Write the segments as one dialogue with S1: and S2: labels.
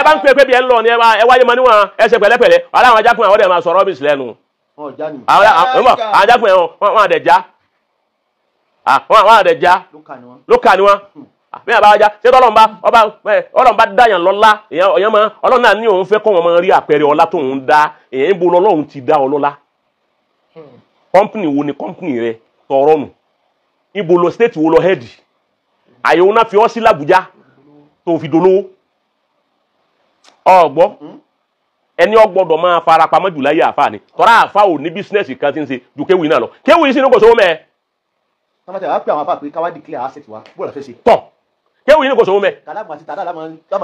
S1: Bẹ́ẹ̀ bá ń pè pé bí ẹ ń lọ ni ẹ wáyé mọ níwọ̀n ẹ ṣe pẹ̀lẹ́pẹ̀lẹ́. Aláwọn ajákùn àwọn ọ̀dẹ̀ máa sọ rọ́bìsì lẹ́nu. Àwọn ajákùn ẹ̀ wọ́n àdẹ̀ já. Wọ́n àdẹ̀ já. Lókà ni wọ́n. Bí àbá ajá ṣé tọ́lọ́run ọlọ́run bá dáyàn lọ́lá èèyàn máa ọlọ́run náà ní òun fẹ́ kọ́ wọn máa rí àpẹẹrẹ ọlá tóun dá èèyàn ń bo lọ́lọ́run ti dá ọlọ́lá. Kọ́mpìnì wo ni kọ́mpìnì rẹ tọrọ nù? Ibo lọ stéètì wo lọ hẹ́ẹ̀dì? Àyẹ̀wò náà fi ọ́ sí l'Àbújá tó fi dolówó. Ọ̀gbọ́ ẹni ọgbọ́dọ̀ máa fara pamọ́ jù láyé àfa ni tọ́ra àfa ò ní bísínẹ́sì kan ti ń ṣe ju kéwì náà lọ. Kéwì sí ní kò sówó mẹ́ẹ̀. Tọ́ kéwì ní kò sówó mẹ́.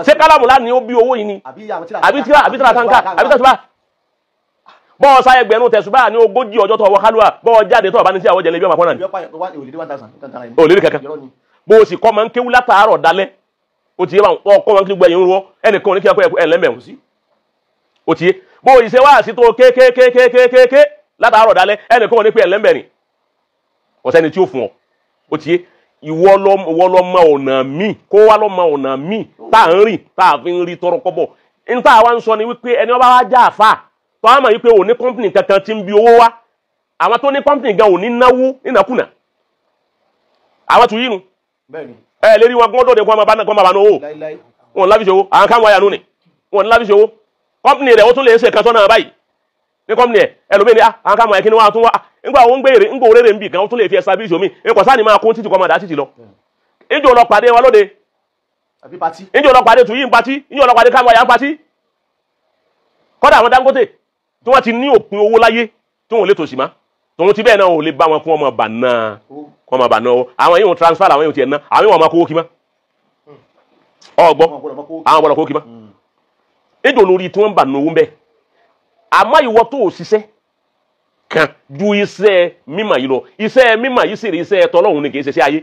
S1: Ṣé kálámù láni ó bí owó yìí ni? Àbí tíra tanka àbí tẹ̀sùbá? Bọ́ọ̀ sáyẹ gbẹ̀rún tẹ̀sùbá ní 40 ọjọ́ tó wọ kálúwà bọ́ọ̀ jáde tó bá ní sí àwọn jẹlẹ bí ọmọ pọ́nà ni. Ò lérí kankan. Bó o sì kọ́ máa ń kéwú látàárọ̀ dalẹ́. O ti yé báwọn ọkọ wọn kí gbẹ̀yìn rú ọ ẹnìkan ní kí ẹ ẹ lẹ́mẹ̀ọ́. O ti yé bó o ṣe wá sí tó kékékékékéké látàárọ̀ dalẹ́ ẹnìkan ní pé ẹ lẹ́mẹ̀rin. Kò sẹ́ni tí ó fún ọ. O ti yé ìwọ lọ mọ ọ̀nà míì kó wá lọ mọ ọ̀nà míì tá à ń rìn tá à fi ń rí tọrọ kọ́bọ̀. N tá àwa ń sọ ni wípé ẹni ọba wa já àfà tó a mọ̀ wípé ò ní kọ́mpìnì kankan tí ń bi owó wá. Àwọn tó ní kọ́mpìnì gan ò ní náwó nínàkúnà. Àwọn tún yínu. Ẹ lérí wọn gbọ́dọ̀ de kó máa bá ná owó. Wọn láfi ṣòwò àwọn káwọn wáyà nù ni. Wọn láfi ṣòwò. Kọ́mpìnì rẹ̀ ó tún lè ṣe kan sọ́nà báyìí. Ní kọ́mpìnì ẹ̀ ẹlòmíì ni àwọn káwọn ẹ̀kíní wọn tún wá. Ńgbà òun gbé èrè ńgbà òrèrè ń bì kan ó tún lè fi ẹ̀sà bíṣọ mi. Ẹ̀kọ́ sáà ni máa kó títì kọ́ máa dá títì lọ. Ìjọ lọ pàdé wọn lóde. Ìjọ lọ pàdé tùyí ń patí. Ìjọ lọ pàdé káwọn wáyà ń patí. Kọ́dà àwọn Dangote tí wọ́n ti ní òpin owó láyé tí wọ́n lè tòṣì má. Tòun ti bẹ́ẹ̀ náà ò lè bá wọn kún ọmọ bàná kọ́ máa bà náà àwọn yóò transfer àwọn yóò tiẹ̀ ná àwọn yóò máa kówó kí má ọgbọ́ àwọn gbọ́dọ̀ kówó kí má ejò lórí tí wọ́n ń bà náà owó ń bẹ́ àmọ́ ìwọ tó ò ṣiṣẹ́ kan ju iṣẹ́ mímọ̀ yìí lọ iṣẹ́ mímọ̀ yìí sì rí iṣẹ́ tọ́lọ́hún ni kì í ṣe iṣẹ́ ayé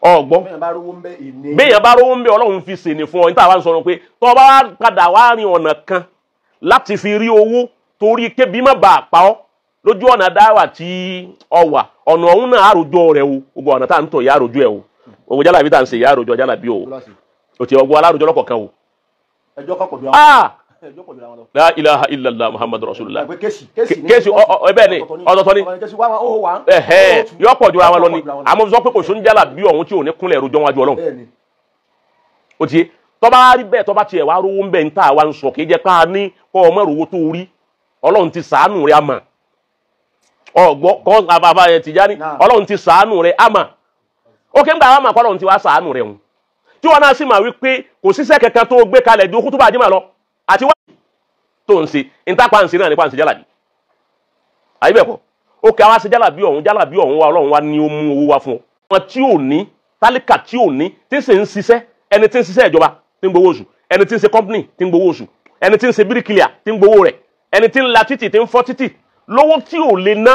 S1: ọgbọ́ béèyàn bá rówó ń bẹ Ọlọ́run fi ṣèní fún ọ ní táwa ń sọ̀rọ̀ pé tó bá padà wá rin ọ̀nà kan láti fi rí owó torí kébi má bàa pa ọ́ lójú ọ̀nà dáwà tí ọ wà ọ̀nà ọ̀hún náà àròjọ rẹ o gbogbo ọ̀nà tá à ń tọ̀ yà àròjọ ẹ o gbogbo jálàbí tá à ń ṣe yà àròjọ jálàbí o o ti ọgbọ aláròjọ lọ́kọ̀ọ̀kan o. La ilaha illallah muhammadu rasulullah kéèsì bẹ́ẹ̀ ni ọ̀tọ̀tọ̀ ni yọ pọ̀ ju ara wọn lọ ni àmọ́ sọ pé kò sún jálàbí ọ̀hún tí ò ní kúnlẹ̀ rojọ́ wájú Ọlọ́run o ti tọ́ba rí bẹ́ẹ̀ tọ́ba tiẹ̀ wá rówó ń bẹ́ẹ̀ ń tà wá ń sọ kì í jẹ́ ká ní kọ́ ọmọ rówó tó rí Ọlọ́run ti ṣàánú rẹ̀ àmọ́ ọgbọ kọ àbàbà ẹ Tìjání Ọlọ́run ti ṣàánú rẹ̀ àmà ó ké ń gbà wá mà kọ Ọlọ́run ti wá ṣàánú rẹ̀ hùn tí wọn náà sì mà wípé kò síṣẹ́ kankan tó gbé kalẹ̀ ju kútúbà jímà lọ àti wá tó ń ṣe ìtàpá ń ṣe náà nípa ń ṣe jálàbí àyè bẹ́ẹ̀ kọ́ ó kẹ́ wá ṣe jálàbí ọ̀hún jálàbí ọ̀hún wa Ọlọ́run wá ní ó mú owó wá fún ọ. Wọn tí ò ní tálíkà tí ò ní tí ń ṣe ń ṣiṣẹ́ ẹni tí ń ṣiṣẹ́ ìjọba tí ń gbowó oṣù ẹni tí ń ṣe kọ́mpìnì tí ń gbowó oṣù ẹni tí ń ṣe bíríkìlìà tí ń gbowó rẹ̀ ẹni tí ń la títì tí ń fọ́ títì lówó tí ò lè ná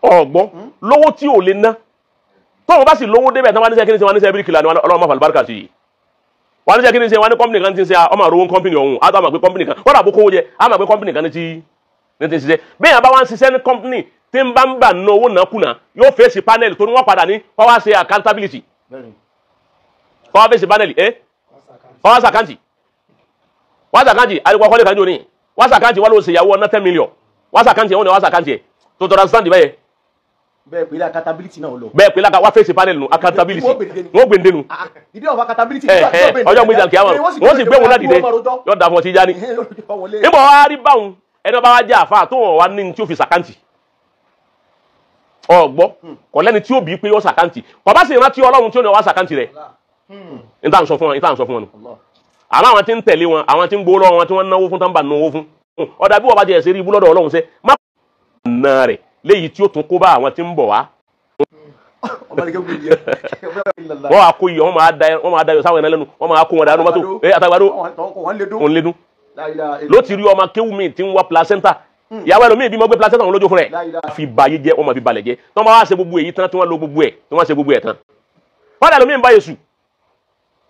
S1: ọgbọ́n lówó tí ò lè ná tóun bá sì lówó débẹ̀ tán wá níṣẹ́ kíni ṣe wá níṣẹ́ bíríkìlà ni Ọlọ́run máa fàlùbáríkà sí i wá níṣẹ́ kíni ṣe wá ní kọ́mpìnì kan ti ń ṣe ọmọ àròwó kọ́mpìnì ọ̀hún á tó àmà pé kọ́mpìnì kan kọ́dà bó kówó jẹ á mà pé kọ́mpìnì kan ní ti ní ti ṣiṣẹ́ bẹ́ẹ̀ bá wá ń ṣiṣẹ́ ní kọ́mpìnì tí ń bá ń bà ná owó náà kùnà yóò fèsì panel tó ní wọ́n padà ní kọ́ wá ṣe accountability kọ́ wá fèsì panel ẹ́ kọ́ wá ṣàkáǹtì wá ṣàkáǹtì àdìpọ̀ kọ́lé kan jò ní wá ṣàkáǹtì wọ́n ló ṣe ìyàwó ọ̀nà 10 million wá ṣàkáǹtì ẹ̀wọ̀n ni wá ṣàkáǹtì ẹ̀ tó tọ́ra stand bẹ́ẹ̀.
S2: Bẹ́ẹ̀ pé accountability náà lọ.
S1: Bẹ́ẹ̀ pé láka wá fèsì panel nu accountability wọ́n gbèǹde nu.
S2: Ìdí ọ̀fà accountability.
S1: Ọjọ́ méjì àkíyàmọ̀ wọ́n sì gbé wọn láti dé yóò dà fún ọtí jáde. Níbo wá rí báwọn ẹni ọba wa jẹ́ àfa tó wọn wá ní tí ó fi ṣàkáǹtì. Ọgbọ́ kò lẹ́ni tí ó bí pé ó ṣàkáǹtì kò bá sì rántí Ọlọ́run tí ó ní wá ṣàkáǹtì rẹ̀. Níta ń sọ fún wọn níta ń sọ fún wọn nù. Àmọ́ àwọn tí ń tẹ̀lé wọn àwọn tí ń gbowó lọ́wọ́ wọn tí wọ́n náwó fún tán bá náwó fún. Ọ̀dà bí wọ́n bá ti ẹ̀ ṣe rí ibú lọ́dọ̀ Ọlọ́run ṣe má nà rẹ̀ léyìí tí ó tún kó bá àwọn tí ń bọ̀ wá. Wọ́n á kó iyọ̀ wọ́n máa da iyọ̀ sáwọn ẹ̀rọ lẹ́nu wọ́n máa kó wọn dànù mọ́tò ẹ̀ àtàgbàdo òun lédún. Ló ti rí ọmọ kéwù mi tí ń wá placenta ìyàwó ẹlòmíì bí mo gbé placenta òun lójú fún rẹ̀ fi ba ayé jẹ́ wọ́n máa fi balẹ̀ jẹ́ tí wọ́n bá wá ṣe gbogbo èyí tán tí wọ́n lo gbogbo ẹ̀ tí wọ́n ṣe gbogbo ẹ̀ tán. Wọ́n dà ẹlòmíì ń bá Yésù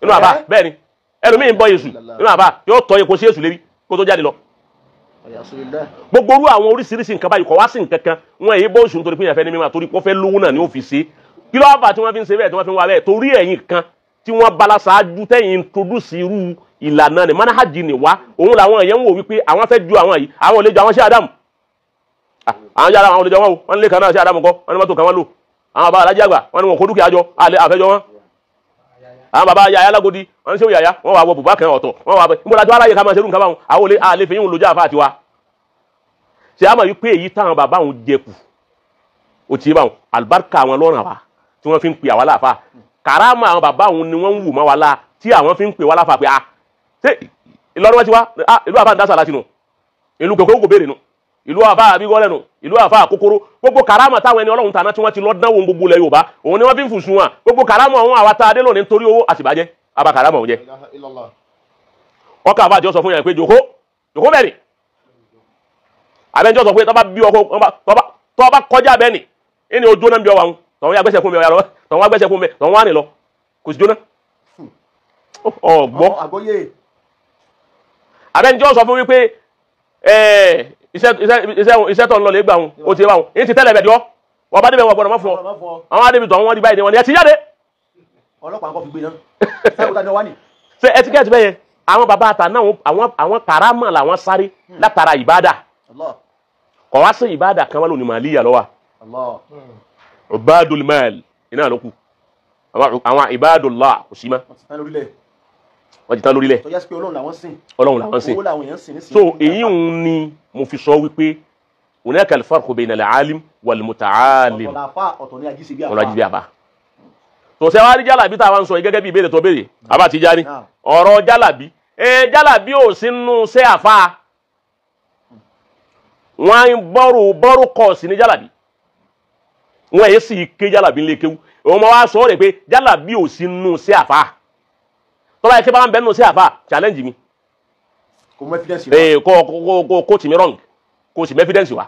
S1: inú àbá bẹ́ẹ̀ ni ẹlòmíì ń bọ Yésù inú àbá yóò tọ́ epo sí Yésù lérí kó tó jáde lọ. Gbogbo orú àwọn oríṣiríṣi nǹkan báyìí kò wá sí nǹkan kan wọn èyí bó oṣù nítorí pé ìyàfẹ́ ní mímọ́ torí pé wọ́n fẹ́ lówó náà ní ọ́fíìsì kí ló wá fà tí wọ́n fi ń ṣe bẹ́ẹ̀ tí wọ́n fi ń wá bẹ́ẹ̀ torí ẹ̀yin kan tí wọ́n bala ṣáájú tẹ̀yìn introduce irú ìlànà ní manhaj ni wá òun làwọn èèyàn ń wò wípé àwọn fẹ́ ju àwọn yìí àwọn ò lè ju àwọn sí Ádámù àwọn yàrá àwọn olùjọ wọn o wọn lè kàn náà sí Ádámù kọ wọn ní mọ́tò kan wọn lò àwọn bàbá alájí àgbà wọn ní wọn kó dúkìá jọ àfẹjọ wọn àwọn bàbá yàyà lágodi wọn ní sẹ́wọ̀n yàyà wọn wà wọ bùbá kan ọ̀tọ̀ wọn wà bẹ níbo la tó aráyè ká máa ṣerú nǹkan báwọn àwọn olè àlè fi yín lójú àfa àtiwa ṣe àmọ́ yìí pé èyí táwọn bàbá òun jẹkù ó ti yé báwọn àlùbáríkà àwọn lọ́rùn àwa tí wọ́n fi ń pè àwa láàfa kàrámà àwọn bàbá òun ni wọ́n ń wù mọ́ wa lá tí àwọn fi ń pè wá láfa pé a ṣé Ìlọrin wọn ti wá ìlú àfa ń dásà láti nù ìlú kòkó kò béèrè nù ìlú àfa àbígọ́lẹ̀ nù ìlú àfa àkókóró gbogbo karama táwọn ẹni ọlọ́run tàná tí wọ́n ti lọ dánwò gbogbo ilẹ̀ Yorùbá òun ni wọ́n fi ń fùsùn wọn gbogbo karama ọ̀hún àwa tá a dé lónìí nítorí owó àtìbàjẹ́ àbá karama òun jẹ́ ọkọ̀ àfa àti ọ̀sọ̀ fún yẹn pé jòkó jòkó bẹ́ẹ̀ ni abẹ́njọ́ sọ pé tọ́ba bí ọkọ̀ tọ́ba kọjá bẹ́ẹ̀ ni ẹni o jóná bí ọ wà ń tọ̀hún yà gbẹ́sẹ̀ fún mi ọ̀yà lọ tọ̀hún wá gbẹ́sẹ̀ fún mi tọ̀hún wá rìn lọ kò sí jóná ọ̀gbọ́ abẹ́njọ́ sọ fún wípé iṣẹ́ tó ń lọ lè gbà wọn ó ti bá wọn èyí ti tẹ́lẹ̀ bẹ̀ jọ wọn bá débẹ̀ wọn gbọ́dọ̀ mọ́ fún ọ àwọn adébí tọ̀ wọn di báyìí wọn ni ẹ ti jáde.
S2: Ọlọ́pàá nǹkan fi gbé náà sábà ní wá ní.
S1: Ṣé ẹ ti kẹ́ ẹ ti bẹ́yẹ àwọn bàbá àtà náà àwọn karama làwọn sáré látara ìbádà kọ̀ wá sí ìbádà kan wá lónìí màlíyà lọ́wọ́ ubadul mal iná ló kù àwọn ibadullah kò sí mọ́ wọ́n ti tán lórílẹ̀ ọlọ́run làwọn sìn so èyí ń ni mo fi sọ wípé hunaka al-farqu bayna al-alim wal-muta'alim ọ̀rọ̀ ajíbi àbá tó ṣe wá rí jálàbí tá a wá ń sọ yìí gẹ́gẹ́ bí ìbéèrè tó béèrè àbá ti jáde ọ̀rọ̀ jálàbí jálàbí ò sínú ṣé àfa wọ́n ń bọ́rù kọ̀ sí ní jálàbí wọ́n èyí sì ké jálàbí ńlẹ̀ kéwú òun máa wá sọ ọ́ rẹ̀ pé jálàbí ò sínú ṣé àfa tọ́lá yẹ kí bá ń bẹ nínú sí àfà challenge mi.
S2: Kò mú evidence wá.
S1: Kò tì mí wrong kò sì mú evidence wá.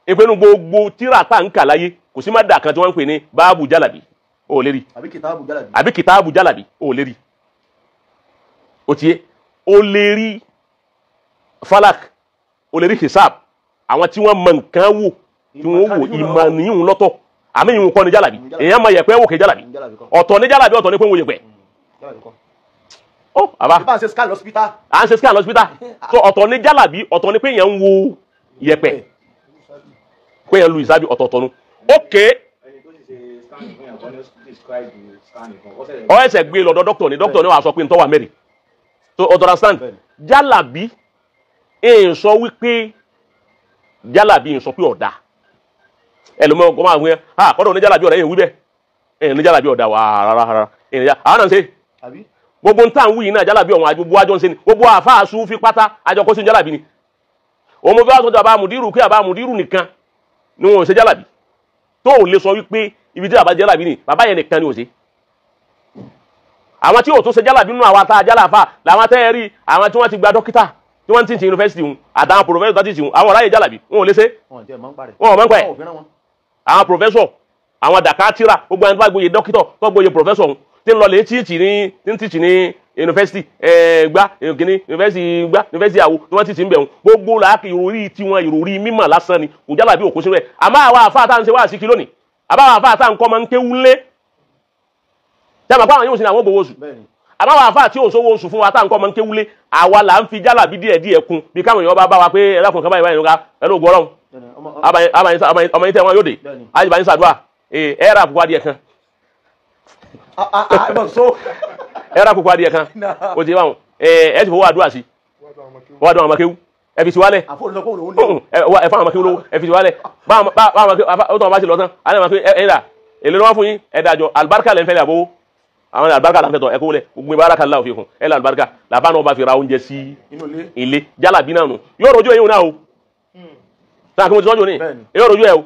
S1: Ìpinnu gbogbo tíra tá n kà láyé kò sí má dà kan tí wọ́n ń pè ní báàbù jálàbí ó lè rí.
S2: Àbí kìtàbù jálàbí.
S1: Àbí kìtàbù jálàbí ó lè rí. Ó ti yé ó lè rí falak ó lè rí hisab àwọn tí wọ́n mọ nǹkan wò tí wọ́n wò ìmọ̀ nìyún lọ́tọ̀ àmì ìhun kọ́ ni jálàbí èèyàn mọ yẹ̀pẹ̀ wò kè jálàbí ọ̀tọ̀ ní jálàbí ọ̀tọ̀ ní pé ń wo yẹ̀pẹ̀. Oh, àbá.
S2: À ń ṣe scan lọ́sípítà.
S1: À ń ṣe scan lọ́sípítà. So ọ̀tọ̀ ní jálàbí ọ̀tọ̀ ní pé èèyàn ń wo yẹ̀pẹ̀ pé èèyàn lu ìsábì ọ̀tọ̀ọ̀tọ̀ nu. Ok. Ó ẹsẹ̀ gbé lọ́dọ̀ dókítà ni dókítà ni wàá sọ pé n tọ́ wà mẹ́rin. So o understand jálàbí èèyàn sọ wípé jálàbí èèyàn sọ pé ọ̀dà ẹlòmíràn kọ́ máa ń wí ẹ́ kọ́dọ̀ ní jálàbí ọ̀dà èèyàn wí bẹ́ẹ̀ èèyàn ní jálàbí ọ̀dà wà rárá rárá èèyàn àwọn náà ń ṣe gbogbo ń tàn wí náà jálàbí ọ̀hún gbogbo àjọ ń ṣe ni gbogbo àfáà Súfí pátá àjọ kó sí jálàbí ni òun mo fi wá sọ́dọ̀ àbá mùdírù kí àbá mùdírù nìkan ni wọn ò ṣe jálàbí tó ò lè sọ wípé ibi tí bàbá jálàbí ni bàbá yẹn nìkan ni ò ṣe àwọn tí ò tún ṣe jálàbí nínú àwọn ata jálàfà làwọn tẹ́ ẹ rí àwọn tí wọ́n ti gba dókítà tí wọ́n ti ń ṣe yunifásitì wọn àtàwọn pòròfẹ́sọ̀ tó ti ṣe wọn àwọn ọ̀ráyè jálàbí wọn ò lè ṣe wọn ò mọ̀ ń pa ẹ̀ àwọn pòròfẹ́sọ̀ àwọn dàkátìrà gbogbo àwọn tó bá gboyè dókítà tó gboyè pòròfẹ́sọ̀ wọn tí ń lọ lè tíìtì ní tí ń tíìtì ní yunifásitì gbá kìíní yunifásitì gbá yunifásitì àwo tí wọ́n tíìtì ń bẹ̀ wọn gbogbo làákì ìròrí tiwọn ìròrí mímọ̀ lásán ni kò jálàbí òkú sínú ẹ̀ àmọ́ àwa àfa tá à ń ṣe wá sí kí lónìí àbá àwọn àfa tá à ń kọ́ máa ń kéwú lé tí a mọ̀ pé àwọn yóò sin àwọn gbowó oṣù àmọ́ àwọn àfa tí ò sówó oṣù fún wa tá à ń kọ́ máa ń kéwú lé àwa là ń fi jálàbí díẹ̀ díẹ̀ kún bí káwọn èèyàn bá bá wa pé ẹlẹ́kùn kan báyìí báyìí nǹkan ẹlú ògùn ọlọ́run ọmọ yín tẹ́ wọn yóò dé àyè sàdúrà ẹ̀ẹ́rà àkùkọ adìẹ kan ẹ̀rọ àkókò adìẹ kan o ti báwọn ẹ ti fowó àdúrà sí wọ́n dún àwọn akéwú ẹ fi tiwálẹ̀ ẹ fún àwọn akéwú lówó ẹ fi tiwálẹ̀ báwọn akéwú tó wọn bá ti lọ tán alẹ́ àwọn akéwú ẹ dà èlé lọ́wọ́ fún yín ẹ dájọ́ alibarika lẹ́ ń fẹ́ àbówó àwọn alibarika là ń fẹ́ tọ̀ ẹ kó lẹ̀ gbogbo ìbáraka la òfin kún ẹ lọ alibarika làbá náà bá fi ra oúnjẹ sí ilé jálàbí náà nù yóò rojú ẹ̀yìn náà o sáà kí mo ti sọ́jú ní yóò rojú ẹ o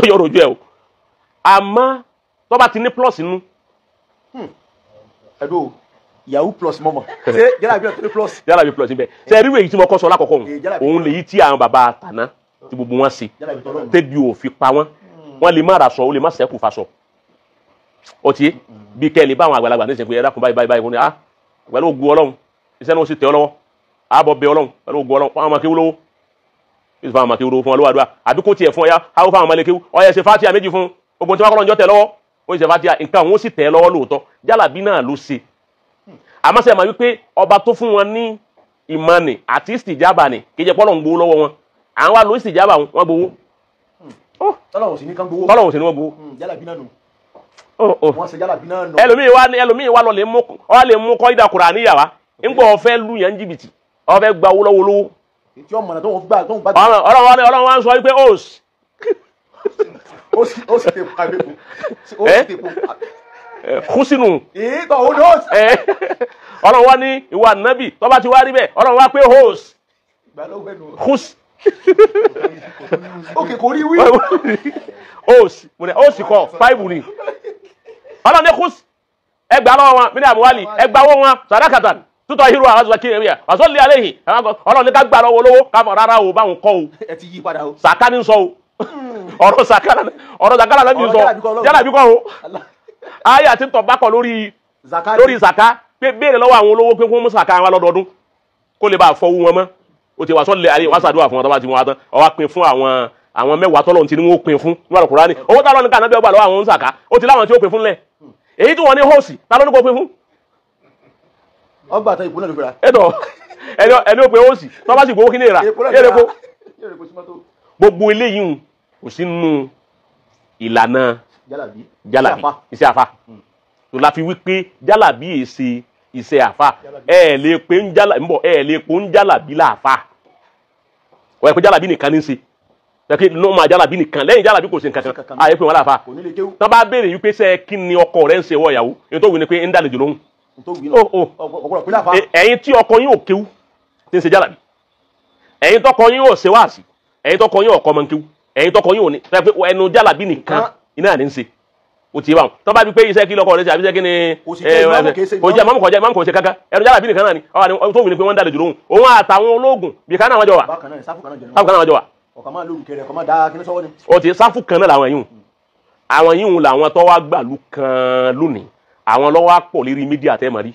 S1: yóò rojú ẹ o àmọ́ tó bá ti ní plus nínú.
S2: Ẹ̀dọ́ yahoo plus mọ́mọ́ ṣé jálàbí náà tó ní plus.
S1: Jálàbí plus níbẹ̀ ṣe rí èyí tí mo kọ́ sọ lákọ̀ọ́kọ́ òun lèyí tí àwọn bàbá àtàná tí gbogbo wọn ṣe tẹ́bi ò fi pa wọ́n wọ́n lè má ra sọ ó lè má sẹ́kù fa sọ. Ó ti bí kẹ́ ẹ lè bá àwọn àgbàlagbà ní ìsìnkú ẹ̀dá kún báyìí báyìí báyìí ní ah pẹ̀lú ògùn Ọlọ́run iṣẹ́ náà ó sì tẹ̀ ọ́ lọ́wọ́ àbọ̀ bẹ Ọlọ́run pẹ̀lú ògùn Ọlọ́run fún àwọn akéwú lówó fún àwọn akéwú lówó fún wọn lówó àdúrà àbí kó tiẹ̀ fún ọyá àwọn fún àwọn ọmọlẹ́kéwú ọyá ṣe fátíà méjì fún ogun tí wọ́n kọ́ lọ́njọ́ tẹ̀ lọ́wọ́ Wọ́n ṣe fatia nǹkan òun sì tẹ̀ lọ́wọ́ lóòótọ́. Jálàbí náà ló ṣe. Àmọ́ sẹ́ ma wípé ọba tó fún wọn ní ìmọ̀nì àti ìsìjábà ni kì í jẹ́ pọ́lọ̀ ń gbowó lọ́wọ́ wọn. Àwọn wa lo ìsìjábà wọn gbowó.
S2: Tọ́lọ́hun sì ní kán gbowó.
S1: Tọ́lọ́hun sì ní wọ́n gbowó.
S2: Jálàbí náà nù. Wọ́n ṣe jálàbí náà nù.
S1: Ẹlòmíì wá lọ lè mú kọ́ ìdá Kùránì wá. Ńgbọ́ ọ̀fẹ́ lu yẹn jìbìtì ọ̀fẹ́ gba owó lọ́wọ́ lówó.
S2: Tí ọmọ náà tó ń gbà tó ń gbà.
S1: Ọlọ́run wa ń sọ wípé os.
S2: Ó sì tèpo àbẹ̀kù. Ó sì tèpo.
S1: Kúsínù.
S2: Ìtọ̀ òun ni ó sì.
S1: Ọlọ́run wa ní ìwà nábì tó bá ti wá rí bẹ́ẹ̀ Ọlọ́run wa pé hos. Kús.
S2: Òkè kò rí wí.
S1: Os os kọ fáìbù ni. Ọlọ́run ní kús. Ẹgbàá lọ́wọ́ wọn mílíọ̀nù àmúwálì ẹgbàá owó wọn sàdákàtà tutọ hiru àwọn sọ kiri ẹbíyà wàsó lé alẹ́ yìí Ọlọ́run ní ká gbà lọ́wọ́ olówó ká mọ̀ rárá o báwọn kọ́ o.
S2: Ẹ ti yí padà o.
S1: Sàká ní sọ o. Ọ̀rọ̀ sàká lẹ́bi sọ jálàbí kọ́ o. Ayé àti tọ̀ bá kọ lórí sàká pé béèrè lọ́wọ́ àwọn olówó pé wọ́n mú sàká wọn lọ́dọọdún kó lè bá a fọwọ́ wọn mọ́. O ti wàsó lé alẹ́ wàsó àdúrà fún wọn tó bá ti mú wa tán ó wá pín fún àwọn mẹ́wàá tọ́lọ́run ti ní wọ́n pín fún ní Al-Kùránì. Owó tá lọ́nà ká ànábẹ́ ọgbà lọ́wọ́ àwọn sàká ó ti láwọn tí ó pín fún lẹ̀. Èyí tí wọ́n ní hóòsì tá ló ní kó pín fún.
S2: Ọgbà àtọ ìpínlẹ̀ ló fẹ́ra.
S1: Ẹ̀tọ́ ẹni ó pe hóòsì tó bá sì gbowó kí ní ìrà yẹ́rẹ́ kó. Gbogbo eléyìí kò sínú ìlànà jálàbí iṣẹ́ àfa. Tó la fi wí pé jálàbí èsè iṣẹ́ àfa. Ẹ lè pe ń jálàbí ń bọ̀ ẹ lè pe ń jálàbí láàfa. Wọ́n yẹ pé jálàbí nìkan ní í ṣe. Tẹ́kí ló máa jálàbí nìkan lẹ́yìn jálàbí kò sí nǹkan kan àyè pé wọ́n láfa. Tọ́ bá béèrè wípé sẹ́ kí ni ọkọ rẹ̀ ń ṣe wọ ìyàwó èyí tó wù ní pé ń dàlejò lóhùn. Ẹ̀yin tí ọkọ yín ò kéwú tí ń ṣe jálàbí, ẹ̀yin tọkọ yín ò ṣe wáàsí, ẹ̀yin tọkọ yín ò kọ́ ọmọ kéwú, ẹ̀yin tọkọ yín ò ní ẹnu jálàbí nìkan iná ní ń ṣe. O ti bá wọn tọ́ bá bí pé iṣẹ́ kí lọkọ rẹ̀ ṣe àbí iṣẹ́ kí ni kò jẹ́ mọ́mù kọjá mọ́mù kò ṣe kankan ẹnu jálàbí nìkan náà ni tó wù ní pé wọ́n ń dàlejò lóhùn. Òun àtàwọn ológun bìkan náà wọ́n jọ wà.
S2: Sáfù kan
S1: náà wọ́n jọ wà.
S2: Ọ̀kan máa lóru kẹrẹ, ọ̀kan máa dá kíní sọ́wọ́ ni.
S1: Ó ti sáfù kan náà làwọn yìí. Àwọn yìí làwọn tó wá gbàlú kan lónìí. Àwọn ló wá pọ̀ lérí mídíà tẹ́ mọ̀ rí.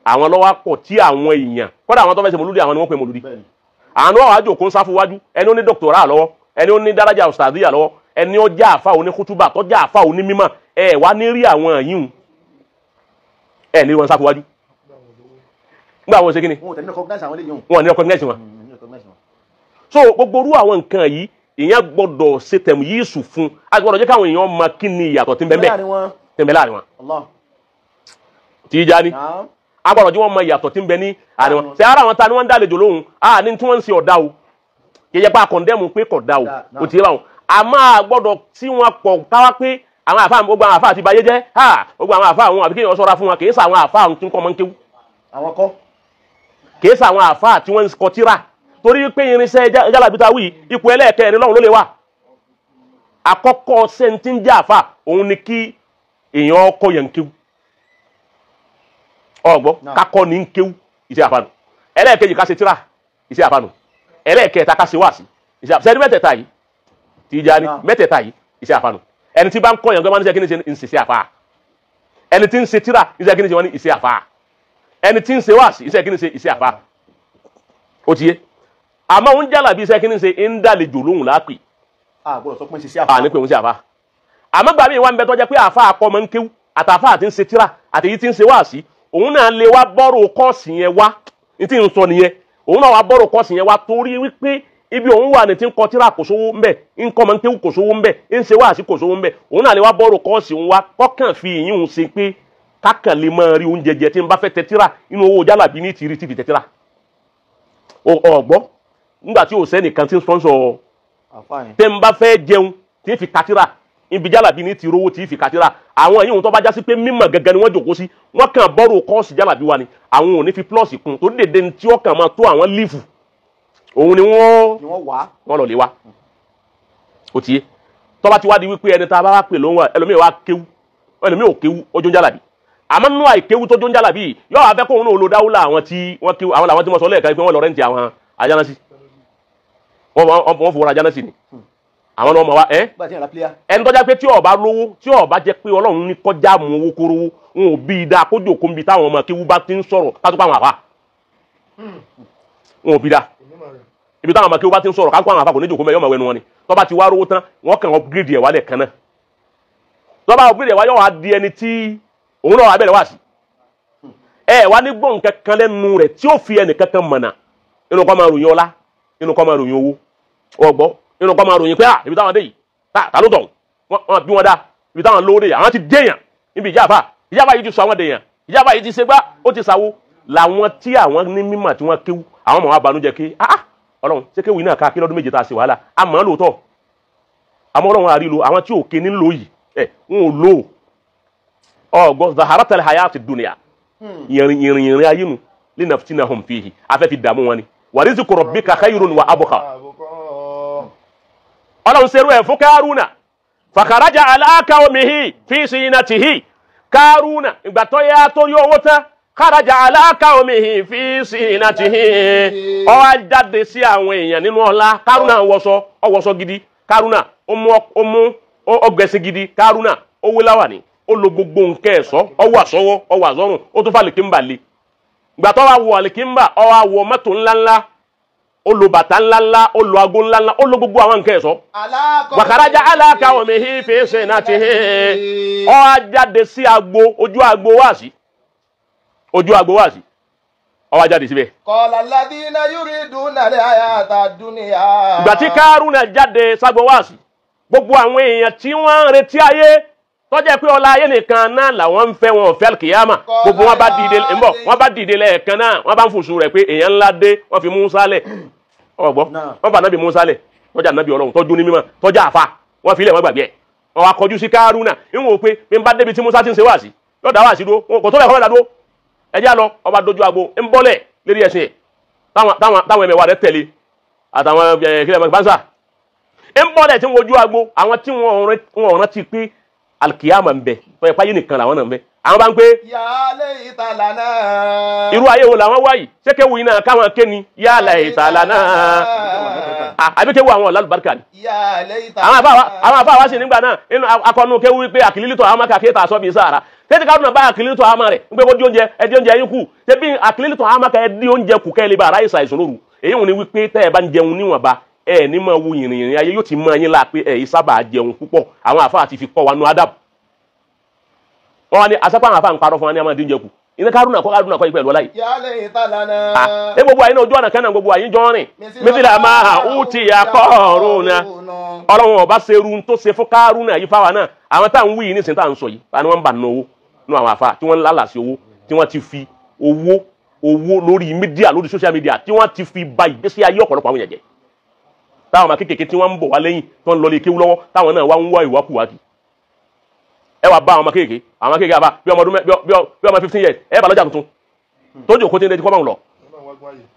S1: Àwọn ló wá pọ̀ tí àwọn èèyàn. Kódà àwọn tó fẹ́ ṣe mọ̀lúdì àwọn ni wọ́n pè mọ̀lúdì. Àwọn ló wá jókòó sáfù wájú. Ẹni ó ní dọ́kítọ̀rà lọ́wọ́. Ẹni ó ní dárájà ọ̀sàdíyà lọ́wọ́. Ẹni ó já àfa òní kútúbà tó já àfa òní mímọ̀. Ẹ wá ní rí àwọn yìí. Ẹ ní wọn sáfù wájú. Nígbà wọn ṣe kí ni?
S2: Wọn
S1: ò ní recognize wọn. So gbogbo orú àwọn nǹkan yìí ìyẹn gbọ́dọ̀ ṣe tẹ̀mù yìí sùn fún a gbọ́dọ̀ jẹ́ káwọn èèyàn mọ kí ni ìyàtọ̀ tí ń bẹ láàrin wọn. Tìjàní a gbọ́dọ̀ jẹ́ wọ́n mọ ìyàtọ̀ tí ń bẹ ní àárín wọn. Ṣé ara àwọn ta ni wọ́n ń dálejò lóhùn a ní tí wọ́n ń ṣe ọ̀dà o kì í jẹ́ pé a kọ̀ndẹ́mù pé kò dá o kò tí ì bá wọn. A máa gbọ́dọ̀ tí wọ́n pọ̀ káwá pé àwọn àfa gbogbo àwọn àfa àti bayé jẹ́ gbogbo àwọn àfa àwọn àbí kéèyàn ṣọ́ra fún wọn kì í ṣe àwọn àfa àwọn tí ń kọ́ mọ́ ń kéwú.
S2: Àwọn kọ́.
S1: Kì í ṣe àwọn àfa tí wọ́n ń kọ tírà torí pé irinṣẹ́ jálàbí ta wí ipò ẹlẹ́ẹ̀kẹrin lọ́run ló lè wà. Àkọ́kọ́ sẹ́ńtì ń jẹ́ àfà òun ni kí èèyàn ọkọ yẹn ń kéwú. Ọ̀gbọ́ kakọ́ ni ń kéwú iṣẹ́ àfà nù. Ẹlẹ́ẹ̀kejì ká ṣe tíra iṣẹ́ àfà nù. Ẹlẹ́ẹ̀kẹta ká ṣe wáàsí iṣẹ́ àfà. Sẹ́ni mẹ́tẹ̀ẹ̀ta yìí Tìjàní mẹ́tẹ̀ẹ̀ta yìí iṣẹ́ àfà nù. Ẹni tí bá ń kọ́ yẹn gbọ́n kí ni ṣe ń ṣe àfà. Ẹni tí ń ṣe tíra iṣẹ́ kí ni ṣe wọ́n ní iṣẹ́ àfà. Ẹni tí ń ṣe wáàsí iṣẹ́ kí ni ṣe iṣẹ́ àfà. Ó ti yé. Àmọ́ òun jálàbí iṣẹ́ kí ni ṣe ń dàlejò lóhùn lápè.
S2: A gbọ́dọ̀ sọ pé ń ṣe àfà.
S1: A ní pé òun ṣe àfà. Àmọ́ gbà mí wá ń bẹ tó jẹ́ pé àfà akọ́mọ ń kéwú àtàfà àti ń ṣe tíra àtèyí tí ń ṣe wáàsí òun náà lè wá bọ́rò kọ́ọ̀sì yẹn wá ní tí ń sọ nìyẹn òun náà wá bọ́rò kọ́ọ̀sì yẹn wá torí wípé ibi òun wà ní tí ń kọ tíra kò sówó ńbẹ ń kọ́ mọ ń kéwú kò sówó ńbẹ ń ṣe wáàsí kò sówó ńbẹ òun náà lè wá bọ́rò kọ́ọ̀sì òun wá kọ́kàn fi ìyún ṣe pé kákàn lè máa rí oúnjẹ jẹ tí ń bá fẹ́ tẹ tíra inú owó jálàbí ní tìrí tìfi tẹ tíra ọ̀gbọ́ nígbà tí o sẹ́nìkan tí ń sponsor tẹ́ ń bá fẹ́ jẹun tí ń fi katira ibi jálàbí ní ti rówó tí ń fi katira àwọn ẹ̀yìn ohun tó bá já sí pé mímọ̀ gẹ́gẹ́ ni wọ́n jòkó sí wọ́n kàn bọ́rò kọ́ọ̀sì jálàbí wa ni àwọn ò ní fi plọ́ọ̀sì kún tó dèdè ní tí ó kàn máa tó àwọn lífù òun ni wọ́n lọ lè wa ó ti yé tó bá ti wá di wípé ẹni tá a bá wá pè lóhùn ẹlòmíì wá kéwú ẹlòmíì ò kéwú ó jó ń jálàbí àmọ́ nínú àìkéwú tó jó ń jálàbí yóò wá fẹ́ kóun náà lo dáwúlà àwọn tí wọ́n kéwú àwọn làwọn tí wọ́n sọ lẹ́ẹ̀kan pé wọ́n lọ rẹ́ǹtì àwọn ajánásí wọ́n fowó ra jánásì ni àwọn ọmọ wa ẹ ẹni tọ́já pé tí ó bá lówó tí ó bá jẹ́ pé Ọlọ́run ní kọjá mú owó kórówó wọn ò bí i dáa kójú òkú nbí táwọn ọmọ kéwú bá ti ń sọ̀rọ̀ kátó pa àwọn àfa wọn ò bí i dáa ibi táwọn ọmọ kéwú bá ti ń sọ̀rọ̀ kátó pa àwọn àfa kò ní jòkó mẹ́ yọmọ wẹnu wọn ni tó bá ti wá rówó tán wọ́n kàn upgrade ẹ̀ wálẹ̀ kan náà Tọ́ba upgrade ẹ̀ wá yóò wá di ẹni tí òun náà wà bẹ̀rẹ̀ wá sí. Ẹ wá ní gbọ̀n kankan lẹ́nu rẹ̀ tí ó fi ẹnì kankan mọ̀nà. Inú kọ́ máa ròyìn ọlá, inú kọ́ máa ròyìn owó. Ọgbọ́, inú kọ́ máa ròyìn pé à ibi táwọn dé yìí, ta ló tọ̀ wọ́n bí wọ́n dá, ibi táwọn lówó dé yìí, àwọn ti déyàn níbi ìjáfà, ìjáfà yìí ti sọ àwọn dèyàn, ìjáfà yìí ti ṣe gbá, ó ti ṣàwo. Làwọn tí àwọn ní mímọ̀ tí wọ́n kéwú, àwọn ọmọ wa banújẹ́ ké, ah Ọlọ́run ṣé kéwú yìí náà ká kí lọ́dún méje tá a ṣe wàhálà, àmọ́ lóòótọ́, àmọ́ Ọlọ́run àrílò, àwọn tí ò ké nílò yìí, ẹ̀ ń ò lò ó. Ọgbọ́n zaharatal hayati dunya, ìrìn ìrìn ìrìn ayé nu, linaftinahum fihi, afẹ́ fi dààmú wọn ni, wa rizqu rabbika khayrun wa abqa. Ọlọ́run ṣerú ẹ̀ fún Kárúnà, fakharaja ala qawmihi fi zinatihi. Kárúnà ìgbà tó yá tó yọ owó tán, kharaja ala qawmihi fi zinatihi, ó wá jáde sí àwọn èèyàn nínú ọlá. Kárúnà wọṣọ, ó wọṣọ gidi. Kárúnà ó mú ọgbẹ̀sẹ̀ gidi. Kárúnà ó wé láwàní, ó lo gbogbo nǹkan ẹ̀ṣọ́, ó wà sọ́wọ́, ó wà sọ́rùn, ó tún fà lèkínbà lé. Ìgbà tó wá wọ àlèkínbà, ó wá wọ mọ́tò ńláńlá, ó lo bàtà ńláńlá, ó lo ago ńláńlá, ó lo gbogbo àwọn nǹkan ẹ̀ṣọ́. Wàkàrájà aláka omihi fi zinatihi, ó wá jáde sí agbo, ojú agbo wáàsí, ojú agbo wáàsí, ó wá jáde síbẹ̀.
S2: Qala alladhina yuriduna al-hayata ad-dunya.
S1: Ìgbà tí Kárúnà jáde ságbo wáàsí, gbogbo àwọn èèyàn tí wọ́n ń retí ayé, tó jẹ́ pé ọlá ayé nìkan náà làwọn ń fẹ́, wọn ò fẹ́ àlùkìyámà. Gbogbo wọn bá dìde ńbọ̀, wọ́n bá dìde lẹ́ẹ̀kan náà, wọ́n bá ń fòṣù rẹ̀ pé èèyàn ńlá dé, wọ́n fi Mùsá lẹ̀. Ọgbọ́, wọ́n fà nábì Mùsá lẹ̀, tọ́jà nábì Ọlọ́run, tọ́jú ní mímọ́, tọ́jà àfa, wọ́n fi ilẹ̀ wọn gbàgbé ẹ̀. Wọ́n wá kọjú sí Kárúnà, ìwọ̀n ò pé bí n bá débi tí Mùsá ti ń ṣe wáàsí, yóò dá wáàsí dúró, kò tó bẹ̀ kọ́ bẹ̀ dá dúró. Ẹ jẹ́ lọ, ọba dojú agbo, ń bọ́lẹ̀ lérí ẹ̀sìn ẹ̀. Táwọn ẹ̀mẹ̀wà rẹ̀ tẹ̀lé, àtàwọn kílẹ̀ bánsà. Ń bọ́lẹ̀ tí ń wojú agbo, àwọn tí wọ́n rántí pé alikiyama ń bẹ, tọ́ ẹ̀pá yìí nìkan làwọn náà ń bẹ. Àwọn bá ń pé irú ayé wo làwọn wáyìí, ṣé kéwu iná káwọn ké ni ya laita lana, àbí kéwu àwọn ọ̀làlùbáríkà ni. Àwọn àfa wa sì nígbà náà inú akọnu kéwu wípé àkìlítọ̀ àwọn máa kéta aṣọ bíi sára tètè káwọn náà bá àkìlítọ̀ àwọn rẹ̀ ń pé kó di oúnjẹ, ẹ di oúnjẹ yín kù, tẹbí àkìlítọ̀ àwọn máa ẹ di oúnjẹ kù kẹ́ ẹ lè bá aráyè ṣàìsàn lóru. Èyí wọn ni wípé tẹ́ ẹ bá ń jẹun níwọ̀nba, ẹ ní máa wo ìrìn ìrìn ayé yóò ti máa yín la pé ẹ yìí sábà jẹun púpọ̀. Àwọn àfa àti fi kọ́ wa nu adab. Wọ́n wá ní asápá àwọn àfa ń parọ́ fún wa ní àwọn dín kù. Iná Kárúnà kọ́ Kárúnà kọ́ ìpẹ̀lú ọlá yìí. Ẹ gbogbo àyín náà ojú ọ̀nà kan náà gbogbo àyín jọ rìn. Mísílẹ̀ máa ń ti Kárúnà. Ọlọ́run ọba ṣerú tó ṣe fún Kárúnà yìí fáwa náà. Àwọn tá à ń wí yìí nísìnyí tá à ń sọ yìí, àni wọ́n ń bà ná owó nú àwọn àfa tí wọ́n ń lálà sí owó, tí wọ́n ti fi owó owó lórí mídíà, lórí social media, tí wọ́n ti fi ba ìgbésí ayé ọ̀pọ̀lọpọ̀ àwọn èèyàn jẹ́. Táwọn ọmọ kékeré tí wọ́n ń bọ̀ wá lẹ́yìn tó ń lọ lé kéwú lọ́wọ́, táwọn náà wá ń wá ìwákùwá kì. Ẹ wá bá àwọn ọmọ kékeré, àwọn kékeré àbá bí ọmọ ọdún bí ọmọ 15 years, ẹ bá lọ́jà tuntun tó jòkó tí ń retí kọ́ máa ń lọ,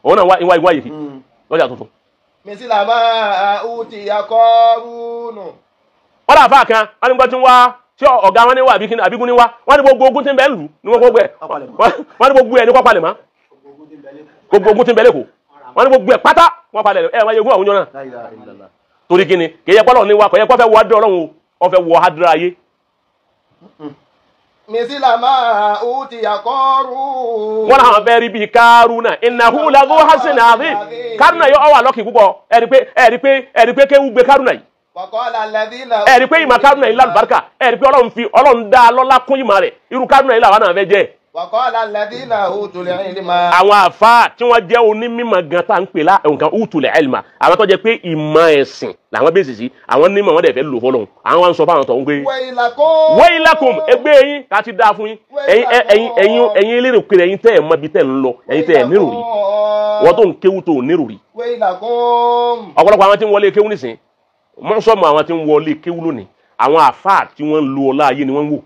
S1: òun náà wá ìwá yìí kì lọ́jà tuntun.
S2: Mísílà máa ń ti Kárúnà.
S1: Wọ́n dà fáà kan, wọ́n ní gbọ́ tí ń wá tí ọ̀gá wọn ní wá àbíkú ní wá, wọ́n ní gbogbo ogun tí ń bẹ ń lù ní wọ́n gbogbo ẹ̀, wọ́n ní gbogbo ẹ̀ ní kọ́ palẹ̀ mọ́, gbogbo ogun tí ń bẹ lẹ́kọ̀ọ́, wọ́n ní gbogbo ẹ̀ pátá wọ́n palẹ̀ ẹ̀ wọ́n yẹ ogún àwọn náà. Torí kí ni kì í yẹ pọ́lọ̀ ní wa, kò yẹ kó fẹ́ wọ adé Ọlọ́run o, wọ́n fẹ́ wọ adúlá ayé.
S2: Mísílà máa ń ti Kárúnà.
S1: Wọ́n náà fẹ́ rí bíi Kárúnà, innahu ladhu hasin azim. Kárúnà yóò wà lọ́kì púpọ̀, ẹ̀rí pé kéwú gbé Kárúnà yìí. Ẹ̀rí pé ìmọ̀ Kárúnà yìí lálùbáríkà, ẹ̀rí pé Ọlọ́run fi Ọlọ́run dá lọ́lá kún ìmọ̀ rẹ̀, irú Kárúnà yìí làwọn náà fẹ́ jẹ́. Àwọn àfa tí wọ́n jẹ́ onímọ̀ gan tá à ń pè lá nǹkan utul ilma, àwọn tó jẹ́ pé ìmọ̀ ẹ̀sìn làwọn bèsì sí, àwọn onímọ̀ wọn dẹ̀ fẹ́ lò fọlọ́hún, àwọn wá ń sọ fáwọn tó ń gbé. Wailakum, ẹgbẹ́ yín ká ti dáa fún yín, ẹ̀yin elérò kiri, ẹ̀yin tẹ́ ẹ̀ mọ ibi tẹ́ ń lọ, ẹ̀yin tẹ́ ẹ̀ nírò rí, wọ́n tó ń kéwú tó nírò rí. Ọ̀pọ̀lọpọ̀ àwọn tí ń wọlé kéwú nísìn, mọ́sọ́mù àwọn tí ń wọlé kéwú lónìí, àwọn àfa tí wọ́n ń lo ọlá ayé ni wọ́n ń wò.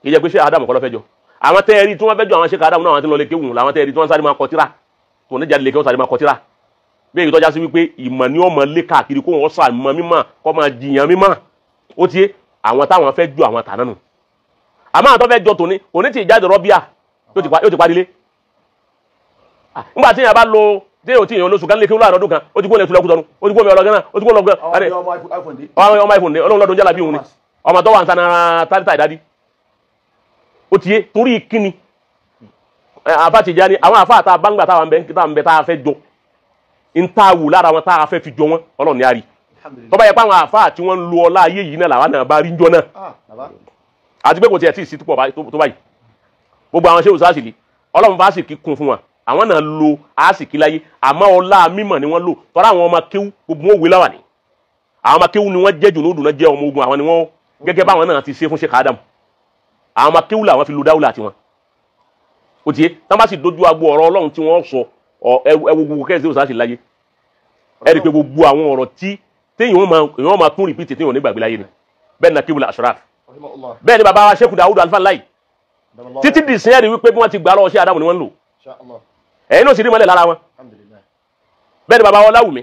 S1: Kì í jẹ́ pé ṣé Ádámù kọ́ ló fẹ́ jọ. Àwọn tẹ́ ẹ rí tí wọ́n fẹ́ jọ àwọn ṣe kàdámù náà, àwọn tí ń lọ lè kéwù làwọn tẹ́ ẹ rí tí wọ́n sáré máa kọtíra, tó ní jáde lè kéwù sáré máa kọtíra. Bí èyí tọ́já sí wípé ìmọ̀ ni ọmọ lé káàkiri kó wọ́n sà mọ́ mímọ́ kọ́ máa jiyàn mímọ́, ó ti yé àwọn táwọn fẹ́ ju àwọn tàná nù. Àmọ́ àwọn tó fẹ́ jọ tòní kò ní tí ì jáde rọ́bíà yóò ti parí lé. Nígbà tí èèyàn bá lo tí èèyàn tí èèyàn lóṣù kan lè kéwù láàárọ̀ ọdún kan, ó ti kó lè tulẹ̀ kútọ́nu, ó ti kó mi ọlọ́gán náà, ó ti kó lọ́gán. Ọmọ iPhone dé, ọlọ́run lọ́dún jálá bí òun ni ọmọ tó wà ń sanara tálítà ìdádí. Ó ti yé torí kíni àfa ti já ni àwọn àfa àta báńgbà táwọn bẹ tá a fẹ́ jọ ń tá a wù lára wọn tá a fẹ́ fi jọ wọn, Ọlọ́run ní a rí. Tó bá yẹ pé àwọn àfa tí wọ́n ń lo ọlá ayé yìí náà làwọn náà bá rí ń jọ náà. Àti pé kò tiẹ̀ tí ì sí pọ̀ tó báyìí. Gbogbo àwọn ṣéwù sáàsìlì Ọlọ́run bá sì kí kún fún wa, àwọn náà lo àásìkí láyé, àmọ́ ọlá mímọ̀ ni wọ́n lò. Tọ́ra àwọn ọmọ kéwú gbogbo wọn wé láwà ní. Àwọn ọmọ kéwú ni wọ́n jẹ́ jùnúdù náà, jẹ́ ọmọ ogun àwọn ni wọ́n, gẹ́gẹ́ báwọn náà ti ṣe fún Sheikh Adam. Àwọn ọmọ kéwú làwọn fi lo dáwùlà tiwọn. Ó ti yé, tán bá sì dojú agbo ọ̀rọ̀ Ọlọ́run tí wọ́n sọ, ẹwọ gbogbo kẹ́sì òsà sì láyé. Ẹ rí i pé gbogbo àwọn ọ̀rọ̀ tí téèyàn máa tún rìpítì téèyàn ní gbàgbé láyé ni. Bẹ́ẹ̀ ni Akíwul Ashraf. Bẹ́ẹ̀ ni bàbá wa Sheikh Dawud Alfa Lai. Títí dì sí ẹ̀rí wípé bí wọ́n ti gbà lọ́wọ́ sí Adamu ni wọ́n ń lò. Ẹ̀yin náà sì rí mọ́lẹ̀ lára wọn. Bẹ́ẹ̀ ni bàbá wa Ọláwùmí.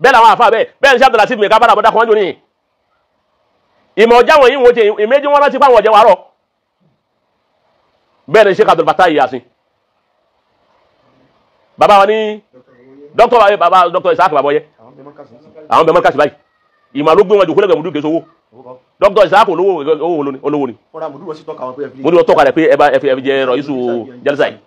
S1: Bẹ́ẹ̀ làwọn àfa bẹ́ẹ̀ bẹ́ẹ̀ ni Sheikh Abdulateef mi kábàrà bọ́dá kan jò ní. Ìmọ̀ ọjà wọ̀nyí wọ́n ti ìméjì wọn rántí fáwọn ọ̀jẹ̀ wàárọ̀. Bẹ́ẹ̀ ni Sheikh Abdul Fattah Yasin. Bàbá wa ní dókítà bàbá dókítà Isaac Babọyẹ. Àwọn bẹ̀rẹ̀ mọ́kàsí báyìí. Ìmọ̀ ló gbé wọn jòkó lẹ́gbẹ̀ẹ́ mùdú kèso owó. Dókítà Isaac olówó olówó ni. Mùdú tọ́ka rẹ̀ pé ẹ bá ẹ fi jẹ rọ̀ yíṣu jẹ́lísà yìí.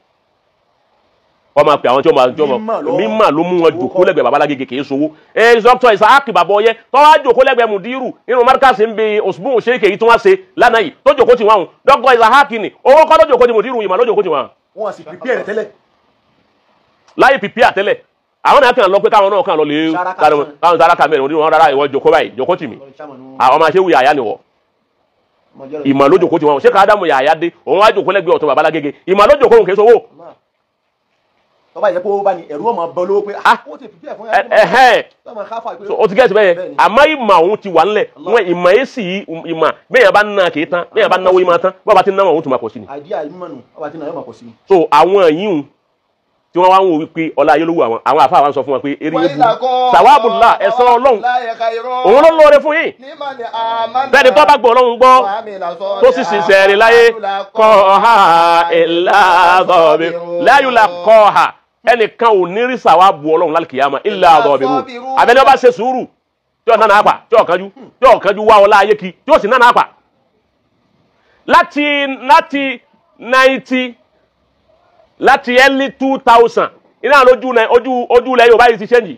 S1: Wọ́n máa pè àwọn tí wọ́n máa mímọ̀ ló mú wọn jòkó lẹ́gbẹ̀ẹ́ babalágége kìí sowó. Ẹ dókítà Isaac Babọyẹ tó wá jòkó lẹ́gbẹ̀ẹ́ mùdírù nínú mọ́kàsí ń bẹ òṣùbùn ṣéèkè yìí tí wọ́n ṣe lánàá yìí tó jòkó ti wọn. Dókítà Isaac ni owó kọ́ ló jòkó ti mùdírù, ìmọ̀ ló jòkó ti wọn.
S2: Wọ́n sì prepare tẹ́lẹ̀.
S1: Láyé prepare tẹ́lẹ̀. Àwọn náà kàn lọ pé káwọn náà kàn lọ lè káwọn sára mẹ́rin oníwọ̀n rárá ìwọ jòkó báyìí jòkó tì mí. Àwọn máa ṣe wù yàyà nìwọ. Ìmọ̀ ló jòkó ti wọn. Ṣé ká Ádámù yàyà dé òun wá jòkó lẹ́gbẹ̀ẹ́ ọ̀tún babalágége. Ìmọ̀ ló jòkó òun kì í sowó.
S2: Tọ́ba yẹ kó bá ní ẹ̀rú ọmọ bọ́ lówó pé ó ti prepare fún
S1: ẹ̀hẹ́n. O ti gẹ́sì bẹ́ẹ̀ àmọ́ ìmọ̀ òun ti wà ńlẹ̀ wọn ìmọ̀ yìí sì ìmọ̀ bẹ́ẹ̀ yẹn bá ná kì í tán, bẹ́ẹ̀ yẹn bá náwó ìmọ̀ tán, bọ́ọ̀ bá ti náwó òun tún máa pọ̀ sí ni.
S2: Àìdíyà ìmọ̀ nù, ọba ti náà yóò máa pọ̀ sí ni.
S1: So àwọn yìí ń tí wọ́n wá ń wò wípé ọlá ayé ló wù àwọn, àwọn àfáà wa ń sọ fún wọn pé eré yẹn burú. Sàwábùlà ẹ̀san Ọlọ́run òun ló lóore fún yín. Bẹ́ẹ̀ ni tó bá gbọ́ Ọlọ́run gbọ́ tó sì sì sẹ̀rìn láyé kọ́ ha ìlà àdọ̀bí láyùlà kọ́ ha ẹnìkan ò ní rí sàwábù Ọlọ́run lálùkìyàmà ìlà àdọ̀bí rú. Àbẹ́ni ọba ṣe sùúrù tí ò nánà àpà tí ò kánjú tí ò kánjú wá ọlá ayé kí tí ò sì nánà àpà. Láti 90 láti early 2000 iná lójú ojú ilẹ̀ Yorùbá yìí ti ṣẹ́ǹjì.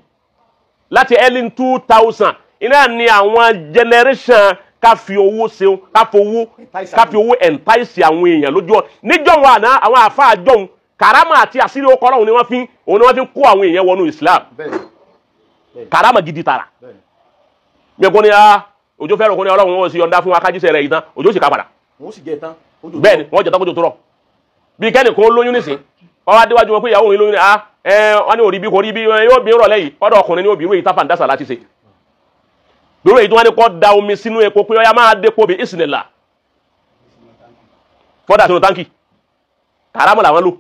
S1: Láti early 2000 iná ni àwọn generation ká fi owó ṣeun, ká fi owó entice àwọn èèyàn lójú ọ níjọ́ wọn àná àwọn àfáà jọ̀hún karama àti àṣírí ọkọ Ọlọ́run ni wọ́n fi òun ni wọ́n fi kó àwọn èèyàn wọnú Islam. Karama gidi tara. Mi kò ní a òjò fẹ́ràn kò ní Ọlọ́run wọn sì yọ̀ǹda fún wa kájíṣẹ́ rẹ̀ yìí tán òjò sì ká padà. Bẹ́ẹ̀ ni wọ́n jẹ tán kójò tó rọ̀. Bí kẹ́nì kan lóyún nísìn wọ́n wá déwájú wọn pé ìyàwó òun lóyún ní wọ́n ní òrí bí kò rí bí yóò bí rọ̀lẹ́ yìí ọ̀dọ̀ ọkùnrin ní òbí irú èyí táfà ń dásà láti ṣe. Lórí èyí tí wọ́n ní kọ́ da omi sínú epo pé ọya máa dépo bí ìsìnlẹ̀ fọ́dà sínú táǹkì. Kàrámọ̀ làwọn lò.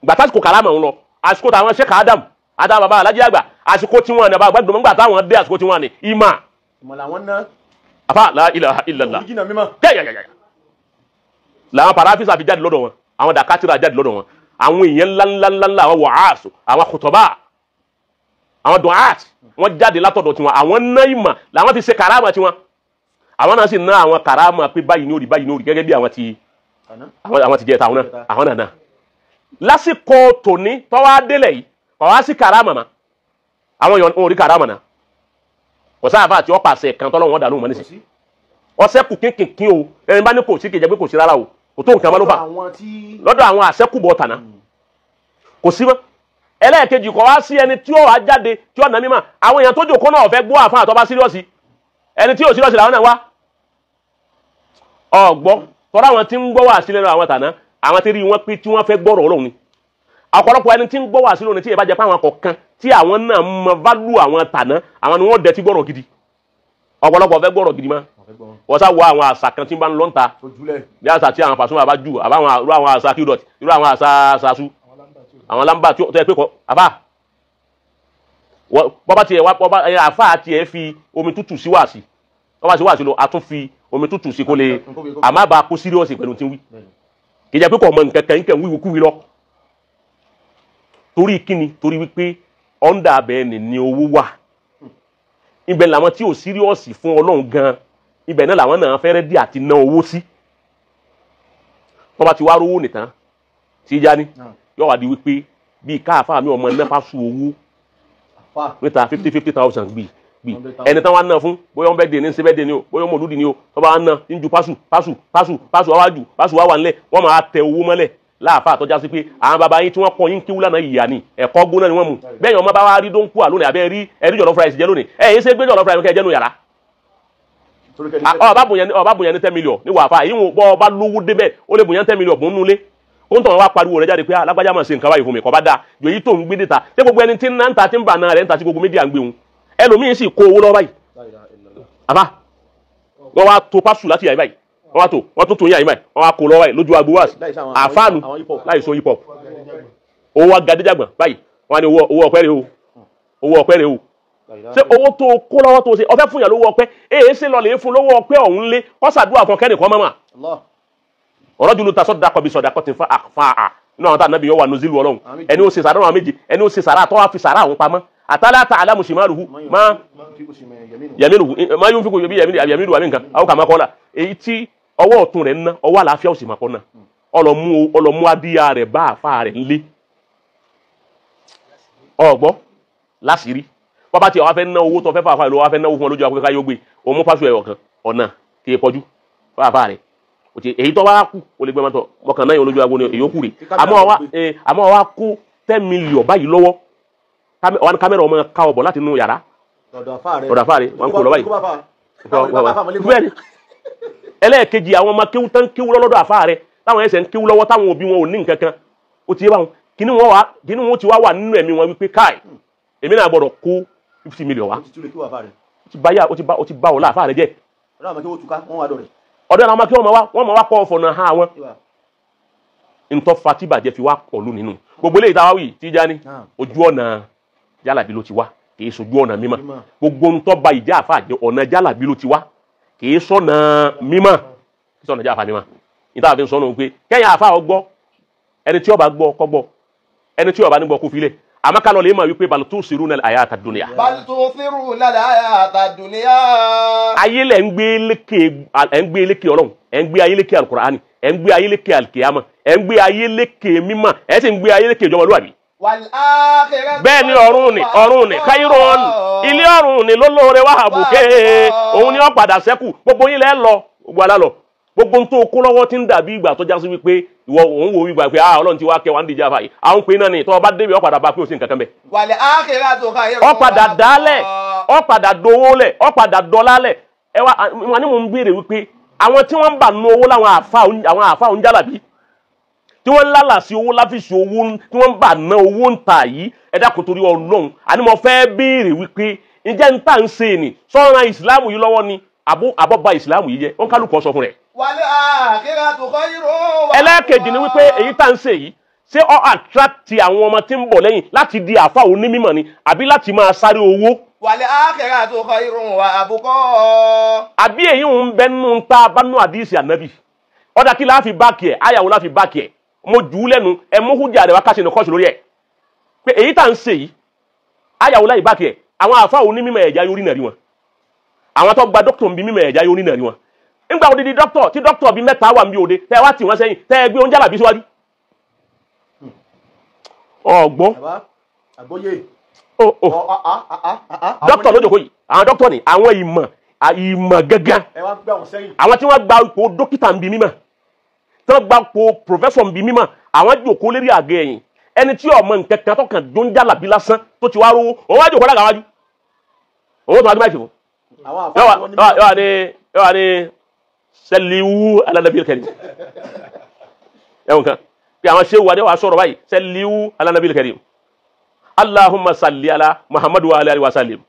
S1: Gbà tásìkò kàrámọ̀ ń lọ àsìkò táwọn Sheikh Adam Adam bàbá alájí àgbà àsìkò tí wọ́n ní bàbá gbàdúrà gbà táwọn dé àsìkò tí wọ́n ní ìmà.
S2: Ìmọ̀ làwọn ná.
S1: Àfà la ilaha illallah. Làwọn parafisa fi jáde lọ́dọ̀ wọn, àwọn dàkátìrà jáde lọ́dọ̀ wọn, àwọn èèyàn ńláńláńlá, àwọn wàhásù, àwọn kùtọ́bà, àwọn dùnát, wọ́n jáde látọ̀dọ̀ tiwọn. Àwọn ná ìmọ̀ làwọn fi ṣe kàrámà tiwọn. Àwọn náà sì ná àwọn kàrámà pé báyìí ní òrì báyìí ní òrì gẹ́gẹ́ bí àwọn ti jẹ tàwọn náà àwọn náà náà. Lásìkò tòní tọ́wọ́ adélẹ̀ yìí kò wá sí kàrámà mà, àwọn èèyàn ò rí kàrámà náà. Kò sáfà tí ó pàṣẹ kan tọ́lọ́ wọn dà lóhùn mọ́ nísìnyí. Ọsẹ kù kínkìnkín o, ẹni bá ní kò sí kìjẹ́ pé kò sí rárá o, kò tó nǹkan mọ́ ló fà lọ́dọ̀ àwọn àṣẹ́kùbọ̀ tàná kò sí mọ́. Ẹlẹ́ẹ̀kejì kò wá sí ẹni tí ó wá jáde tí ó nà mímọ́. Àwọn èèyàn tó jòkó náà fẹ́ gbọ́ àfáà tó bá síríọ̀sì, ẹni tí ò síríọ̀sì làwọn náà wá ọ̀gbọ́. Tọ́lá àwọn tí ń gbọ́ wá sí lẹ́nu àwọn tàná, àwọn tí rí wọn pé tí wọ́n fẹ́ gbọ́rọ̀ Ọlọ́run ni. Ọ̀pọ̀lọpọ̀ ẹni tí ń gbọ́ wá sí lónìí tí ì bá jẹ́ pé àwọn kọ̀ọ̀kan tí àwọn náà mọ válù àwọn tàná, àwọn ni wọ́n dẹ̀ ti gbọ́rọ̀ gidi. Ọ̀pọ̀lọpọ̀ fẹ́ gbọ́rọ̀ gidi mọ́. Wọ́n sá wọ àwọn àṣà kan tí ń bá ń lọ́ǹta bí àṣà tí àwọn Pasuma bá jù àbáwọn irú àwọn àṣà qdot irú àwọn àṣà ṣaṣu àwọn lámbà tí ó tẹ́ pé kọ́ àbá bọ́bá tiẹ̀ wá bọ́bá àfáà tiẹ̀ fi omi tútù sí wàásì bọ́bá sí wàásì lọ a tún fi omi tútù sí kó lè àmọ́ bá a kó síríọ̀sì pẹ̀lú tí ń wí kì í jẹ́ pé kò mọ nǹkan kan nǹkan wíwu kúwi lọ. Torí kíni? Torí wípé ọ̀ndà abẹ́ ni owó wà. Ibẹ̀ làwọn tí ò síríọ̀sì fún Ọlọ́run gan-an, ibẹ̀ náà làwọn náà fẹ́rẹ́ dí àti ná owó sí. Tọ́ba ti wá rówó nìtàn tí já ní yóò wá di wípé bíi káàfáà mi ọmọ náà fásù owó níta 50,000 gbì Gbì ẹni tán wá ná fún bóyá wọn bẹ dè ní ṣe bẹ dè ní o, bóyá wọn mọ̀lúdì ní o, tó bá wá ná ń ju pásù pásù pásù pásù wá wájú pásù wá wà nílẹ̀, wọ́n máa tẹ owó mọ́lẹ̀ láàfáà tọ́já sí pé àwọn baba yín tí wọ́n kọ́ yín kíwú lánàá ìyá ni ẹ̀kọ́ gbóná ni wọ́n mú. Bẹ́ẹ̀ yẹn ọmọ bá wá rí dóńkú à lónìí, àbẹ́ rí ẹ̀rí jọ̀lọ́ fúráìsì jẹ́ lónìí, ẹ̀ yín ṣe gbé jọ̀lọ́ fúráìsì kẹ́ ẹ jẹ́ nù yàrá. Ọba bùnyẹn ní 10 million ní wàá fa èyí wọn bọ́ ọba lówó débẹ̀ ó lè bùnyẹn 10 million bùn nulẹ̀ ó ń tọ̀ wá pariwo rẹ̀ jáde pé alágbájá máa ṣe nǹkan báyìí fún mi kọ́ bá dáa jò èyí tó ń gbé déta ṣé gbogbo ẹni tí ń ná ń ta tí ń bà náà rẹ̀ ń ta tí gbogbo mídíà ń gbé wọn ẹlòmíín sì kó owó lọ́wọ́ báyìí. Àbá wọ́n wá tó pásù láti yàrá báyìí, wọ́n wá tó wọ́n tó tó yàrá báyìí, wọ́n wá kó lọ́wọ́ báyìí lójú agbo wá àfáànù láì so hip hop owó wa gadéjàgbọ̀n báyìí wọ́n á ní owó ọpẹ́ rẹ̀ o, owó ọpẹ́ rẹ̀ o. Ṣé owó tó kó lọ́wọ́ tó ṣe ọfẹ́ fún yàn lówó ọpẹ́ èyí ṣe lọ lè fún lówó ọpẹ́ ọ̀hún lé kọ́sàdúrà fún kẹ́nìkan mọ́mọ́. Ọ̀rọ̀ jùlọ ta sọ́dà kọ́bi sọ̀dà kọ́ ti fa àfa inú àwọn tá ànábì yọ wà nùzílù ọlọ́run ẹni ó ṣe sàrà àwọn méjì ẹni ó ṣe sàrà tó wá fi sàrà àwọn pamọ́ àtàlà ta alámùsìmáàlùhù má yẹmínú má yóò fi kò yẹmí yẹmínú àmì nǹkan àwọn kà má kọ́ la èyí tí ọwọ́ ọ̀tún rẹ̀ ń ná ọwọ́ àlàáfíà ò sì má kọ́ ná ọlọ́mú adíyà rẹ̀ bá àfa rẹ̀ ńlé ọ̀gbọ́ láṣìírí bàbá tí wàá fẹ́ ná owó tó fẹ́ fàáfàá lọ wàá fẹ́ náwó fún ọ lójú akókò káyọ̀ gbé òun mú pásù ẹ̀yọ̀ kan ọ̀nà kí ẹ pọ̀jù fàáfàá rẹ̀ òtí èyí tó wá kú o lè gbé mọ́tò mọ́kàn náà yẹn olójú agbo ni èyí ó kú rè àmọ́ wa kó 10 million báyìí lọ́wọ́ wọn ní kámẹ́rà ọmọ ká ọbọ̀ láti inú yàrá ọ̀dọ̀ àfáà rẹ̀ wọn kò lọ báyìí. Ẹlẹ́ẹ̀kejì àwọn ọmọ kéwú tán kéwú lọ́dọ̀ àfáà rẹ̀ táwọn ẹsẹ̀ ń kéwú lọ́wọ́ táwọn òbí wọn ò ní nǹkan kan ó ti yé báwọn kíní wọn ti wá wà nínú ẹ̀mí wọn wípé káì èmi náà gbọ́dọ̀ kó 50 million wa. Ó ti bá ọ̀la àfáà rẹ̀ jẹ́. Ọ̀dọ́ àwọn ọmọ kí wọ́n máa wá kọ́ ọ̀fọ̀ náà ha wọn. Ntọ́ fa tí bàjẹ́ fi wá pọ̀lú nínú. Gbogbo eléyìí táwa wí Tijani ojú ọ̀nà jálàbí ló ti wá kì í sojú ọ̀nà mímọ́. Gbogbo ntọ́ ba ìjà àfáà jẹ́ ọ̀nà jálàbí ló ti wá kì í sọ̀nà mímọ́ kì í sọ̀nà jálàbí mímọ́. Ìta àfi sọ̀nà pé kẹ́yìn àfáà ọgbọ́ ẹni tí ó bá gbọ́ kó gbọ́ ẹni tí ó bá ní gbọ́ kó filẹ̀. Àmọ́ ká lọ lè máa wípé bal tusiruna al-hayata ad-dunya.
S2: Bal tusiruna al-hayata ad-dunya.
S1: Ayé lẹ̀ ń gbé lékè ẹ̀ ń gbé lékè Ọlọ́run ẹ̀ ń gbé ayé lékè Al-Qur'ani ẹ̀ ń gbé ayé lékè Al-Qiyama ẹ̀ ń gbé ayé lékè mímọ́ ẹ̀ sì ń gbé ayé lékè ìjọmọlúwàbí.
S2: Wal akhiratu.
S1: Bẹ́ẹ̀ ni ọ̀run ni khayrun ilé ọ̀run ni lólóore wà àbùké òun ni ó padà sẹ́kù gbogbo yín lẹ́ lọ gbogbo alá lọ gbogbo tó kó lọ́wọ́ tí ń dàbí ìgbà tó já sí wípé ìwọ òun wo ìgbà pé ah Ọlọ́run ti wá kẹwàá ń díje àfàyè àwọn pé náà ni tọ́ ọba débi ọ̀padà bá pé ó sì nǹkan kan bẹ́ẹ̀.
S2: Wal akhiratu khayrun.
S1: Ọ̀padà dálẹ̀ ọ̀padà dowó lẹ̀ ọ̀padà dọ́lá lẹ̀ ẹ wá wọn ni mò ń béèrè wípé àwọn tí wọ́n ń bà nu owó láwọn àfa oúnjálàbí tí wọ́n ń lálà sí owó láfíìsì owó tí wọ́n ń bà ná owó ń ta yìí ẹ dákun torí Ọlọ́run àní mo fẹ́ béèrè wípé ǹjẹ́ ń tà ń ṣe ni sọ́ran ìsìláàmù yìí lọ́wọ́ ni àbọ̀bá ìsìláàmù yìí jẹ́ wọ́n kálukọ́ sọ fún rẹ̀.
S2: Wal akhiratu khayrun.
S1: Ẹlẹ́ẹ̀kejì ni wípé èyí tá ń ṣe yìí ṣé ó attract àwọn ọmọ tí ń bọ̀ lẹ́yìn láti di àfa onímọ̀ ni àbí láti máa sáré owó.
S2: Wal akhiratu khayrun wa abqa.
S1: Àbí èyí ń bẹ nínú ta bá nú àdìsí ànábì ọ̀dà kí láàfin báàkì ẹ̀ àyàwó láàfin báàkì ẹ̀ mo jù ú lẹ́nu ẹ mú hújà rẹ̀ wá káṣí ní kọ́ọ̀ṣì lórí ẹ̀ pé èyí tá ń ṣe yìí àyàwó láì báàkì ẹ̀ àwọn àfa onímọ̀ ẹ̀já yóò rí nàrí wọn àwọn tó gba dókítà ń bí mímọ̀ ẹ̀já yóò rí nàrí wọn nígbà odidi dókítà tí dókítà bíi mẹ́ta wà níbi òde tẹ́ ẹ wá tì wọ́n sẹ́yìn tẹ́ ẹ gbé oúnjẹ àlàbí síwájú. Ọ̀gbọ́n dókítà lójókòó yìí àwọn dókítà ni àwọn ìmọ̀ ìmọ̀ gángan àwọn tí wọ́n gba ipò dókítà ń bí mímọ̀ tí wọ́n gba ipò pòfẹ́sọ̀ ń bí mímọ̀ àwọn jókòó lérí àgẹ́ ẹ̀yìn ẹni tí ọmọ nǹkan kan tọkàn dóúnjẹ àlàbí lásán tó ti wá rówó òun wá jókòó lága wájú òun tó wá gbé máìkì fún yóò wá ní sẹliwu alanabi kẹrin ẹwọn kan bí àwọn sehu adé wa sọ̀rọ̀ báyìí sẹliwu alanabi kẹrin Allahumma salli ala Muhammadu wa alayhi wa sallim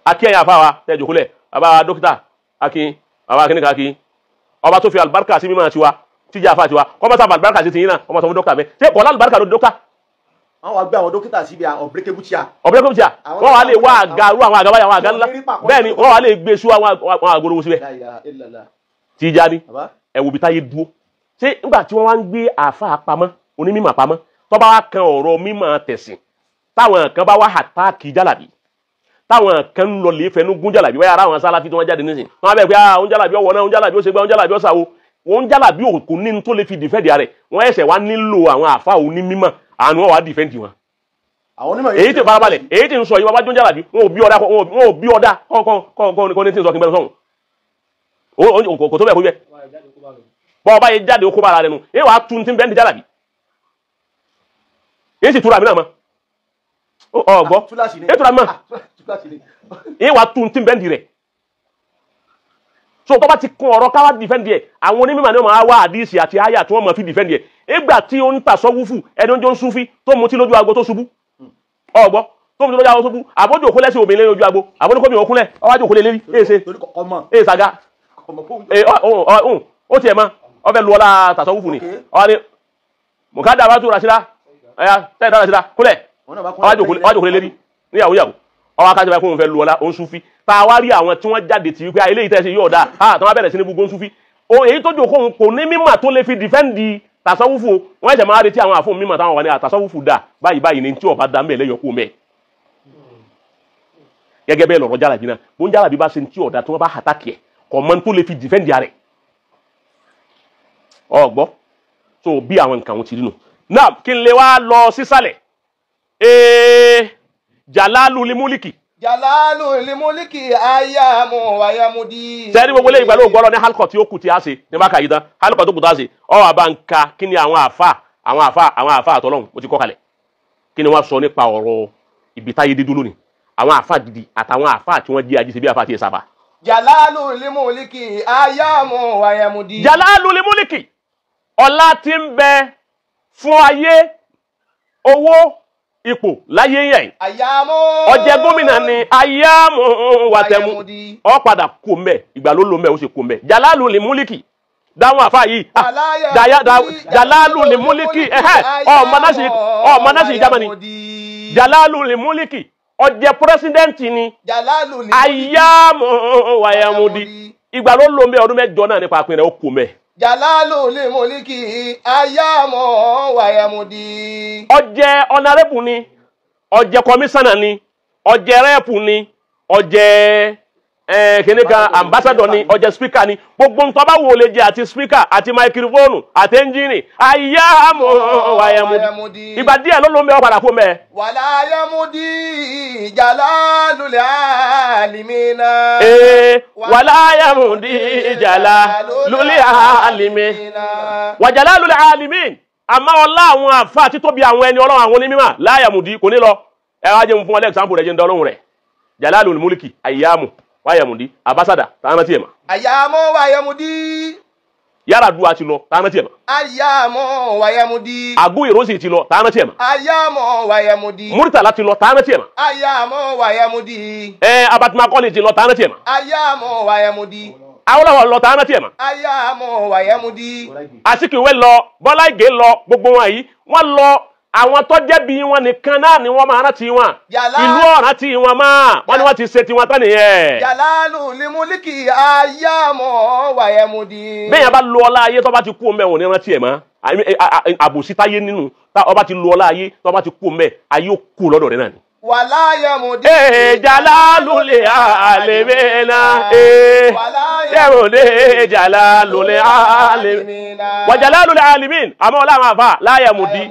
S1: akí ẹ̀yà afáwa tẹ́ jòkúlẹ̀ bàbá dókítà akin bàbá akínníkà akin ọba tó fi alibarika sí mímọ́ tiwa tíjà afá tiwa kọ́mọ́ sábà alibarika sí tiyín náà ọmọ sọ fún dókítà mẹ́ ṣé kọ́lá alibarika ló dókítà.
S2: Wọ́n wá gbé àwọn dókítà síbi unbreakable chair.
S1: Unbreakable chair wọ́n wá lè wá àga rú àwọn àga báyìí àwọn àga ńlá bẹ́ẹ̀ ni wọ́n wá lè gbé sú àwọn àgolo síbẹ̀. Tijani ẹ wo bí táyé dúró ṣé nígbà tí wọ́n wá ń gbé àáfàá pamọ́ onímọ̀ pamọ́ tó bá wá kan ọ̀rọ̀ mímọ̀ tẹ̀sìn táwọn kan bá wá àtáàkì jálàbí táwọn kan ń lọ lè fẹnu gún jálàbí wáyà ara àwọn sáláfí tí wọ́n jáde nísìn wọ́n á bẹ̀ pé ah òun jálàbí ọwọ́ náà òun jálàbí ó ṣe gbá òun jálàbí ó ṣàwo òun jálàbí òkú ní tó lè fi dìfẹ́ǹdì rẹ̀ wọ́n ẹ̀sẹ̀ wá nílò àwọn àáfàá onímọ̀ àánú wọn wá dìfẹ́ǹdì wọn. Èyí tí farabalẹ̀ èyí tí ń sọ yìí bàbá jó ń jálàbí wọn ò bí ọ̀dà wọn ò bí ọ̀dà kọ́ ní tí ń sọ kí n bẹ́ẹ̀ sọ̀hún kò tó bẹ́ẹ̀ kó bẹ́ẹ̀ bọ́ ọba yìí jáde okó bára rẹ nu èyí wàá tún tí ń bẹ́ẹ̀ ń jálàbí èyí sì túra mi náà mọ́ ọgbọ́ èyí túra mi mọ́ èyí wàá tún tí ń bẹ́ẹ̀ ń di rẹ̀. So tó bá ti kún ọ̀rọ̀ káwá dìfẹ́ǹdì ẹ̀ àwọn onímọ̀ ni wọ́n máa wá àdìsí àti àyà tí wọ́n máa fi dìfẹ́ǹdì ẹ̀. Ìgbà tí ó ń tà sọ wúfù ẹni oúnjẹ ń súnfí tó mutí lójú agbo tó ṣubú ọgbọ́ tó mutí lójú agbo tó ṣubú àbójú òkúlẹ̀ sí obìnrin lójú agbo àbójú òkúlẹ̀ ọwájú òkúlẹ̀ lérí èsè èsàgá ó tiẹ̀ mọ́ ọbẹ̀ lu ọlá tàṣọ wúfù ni ọwá ni mùkádà bá tó rasílá ẹ̀yà tẹ́ẹ̀ dára sílá kúlẹ̀ ọwájú òkúlẹ̀ lérí níyàwó yàwó ọwọ́ akájọba ẹkún fẹ́ lu ọlá òun súnfí tá a wá rí àwọn tí wọ́n jáde tí wípé eléyìí tẹ́sí yóò dáa á tí wọ́n bẹ̀rẹ̀ sí ní gbogbo súnfí o èyí tó jòkó òun kò ní mímọ̀ tó lè fi dìfẹ́ǹdì tàṣọ́wúfù wọ́n ẹ̀sẹ̀ máa retí àwọn àfọ̀n mímọ̀ táwọn wà ní àtàṣọ́wúfù dà báyìí báyìí ní tí ọba dá mẹ́ lẹ́yọkú mẹ́. Gẹ́gẹ́ bẹ́ẹ̀ lọ̀rọ̀ jálàbí náà bó ń jálàbí bá ṣe tí ọ̀dà tí wọ́n bá hàtàkì ẹ̀ kò mọ tó lè fi dìfẹ́ǹdì rẹ̀ ọ̀gbọ́ tó bí àwọn nǹkan wọn ti rí nù. Náà kí n lè wá lọ sísàlẹ̀ Jalalu limuliki.
S2: Jalalu limuliki ayamu wayamudi.
S1: Sẹ́ni gbogbo lẹ́yìn ìgbàlódé gbọ́dọ̀ ní halkọ̀ tí ó kù tí a ṣe ní bá ka yìí tán halkọ̀ tó kù tá a ṣe ọ wà bá ń ka kí ni àwọn àfa àwọn àfa àwọn àfa àtọ́lọ́hún mo ti kọ́ kalẹ̀ kí ni wọ́n sọ nípa ọ̀rọ̀ ibi táyé dídú lónìí àwọn àfa gidi àtàwọn àfa tí wọ́n jí ají ṣe bí àfa tí ì sábà.
S2: Jalalu limuliki ayamu wayamudi.
S1: Jalalu limuliki ọlá tí ń bẹ fún ayé owó ipò láyé yẹn ọjẹ gómìnà ni ayáàmù wàtẹmú ọ padà kú mbẹ ìgbà ló lò mbẹ ó sì kú mbẹ Jalalu lè múlíkì dáhùn àfa yìí Jalalu lè múlíkì ọmọ náà sì jámani Jalalu lè múlíkì ọjẹ pírẹsidẹ́ǹtì ni ayáàmù wàyẹmúdi ìgbà ló lò mbẹ ọdún mẹ́jọ náà nípa àpẹẹrẹ ó kú mbẹ.
S2: Jalalu lè múlíkì ayáàmù wàyẹmúdi.
S1: Ọjẹ ọ̀nàrẹ́bù ni ọjẹ kọmíṣánná ni ọjẹ rẹ́ẹ̀pù ni ọjẹ kìnìkan ambassadọ ni ọjẹ spíkà ni gbogbo nǹkan bá wò lè jẹ àti spíkà àti máikrófóònù àti ẹ́ńjìnì ayáàmù wàyẹmúdi ìgbà díẹ̀ ló ló ń bẹ ọ padà kó mẹ.
S2: Wàlá yamudi Jalalu lè alimina.
S1: Wàlá yamudi Jalalu lè alimina. Wà Jalalu lè alimin àmọ́ ọlá àwọn àfa títóbi àwọn ẹni ọlọ́run àwọn onímọ̀ láyàmùdí kò ní lọ ẹ wá jẹun fún ọlẹ́ ẹ̀sánpù rẹ̀ jẹ́ ń dán ọlọ́run rẹ̀ Jalalu muliki àyàmù wáyàmùdí àbásádà táwọn tiẹ̀ mọ̀.
S2: Àyàmù wáyàmùdí.
S1: Yar'Adua ti lọ táwọn tiẹ̀ mọ̀.
S2: Àyàmù wáyàmùdí.
S1: Àgú Ìrósì ti lọ táwọn tiẹ̀ mọ̀.
S2: Àyàmù wáyàmùdí.
S1: Murtala ti lọ táwọn tiẹ̀ mọ̀.
S2: Àyàmù wáyàmùdí.
S1: Ẹ Abatimакọ́lì ti lọ táwọn tiẹ̀ mọ̀.
S2: Àyàmù wáyàmùdí.
S1: Awólọ́wọ̀ lọ tààrà tiẹ̀ mọ̀.
S2: Ayáàmú wàyámúdí.
S1: Azikiwe lọ, Bọ́lá Ìgè lọ, gbogbo wọn yìí wọ́n lọ àwọn tó jẹ́ bí wọn nìkan náà ni wọ́n máa rántí wọn. Ìlú ọ̀ràn tí wọn máa wọ́n ní wọ́n ti ṣe tiwọn tán nìyẹn.
S2: Jalalu limuliki ayáàmú wàyámúdí.
S1: Bẹ́ẹ̀ yẹn bá lo ọlá ayé tó bá ti kú ọmọ ẹ̀ wọ̀n ní rántí ẹ̀ mọ́. Àbòsí táyé nínú ọba ti lo ọlá ayé tó bá ti kú ọmọ ẹ̀ ayé ó kú lọ́dọ̀ rẹ̀ náà ni.
S2: Wàlá yamudi.
S1: Jalalu li alimina. Yamudi Jalalu li alimina. Wa Jalalu li alimin. Àmọ́ ọlá àwọn àfà láyàmùdí.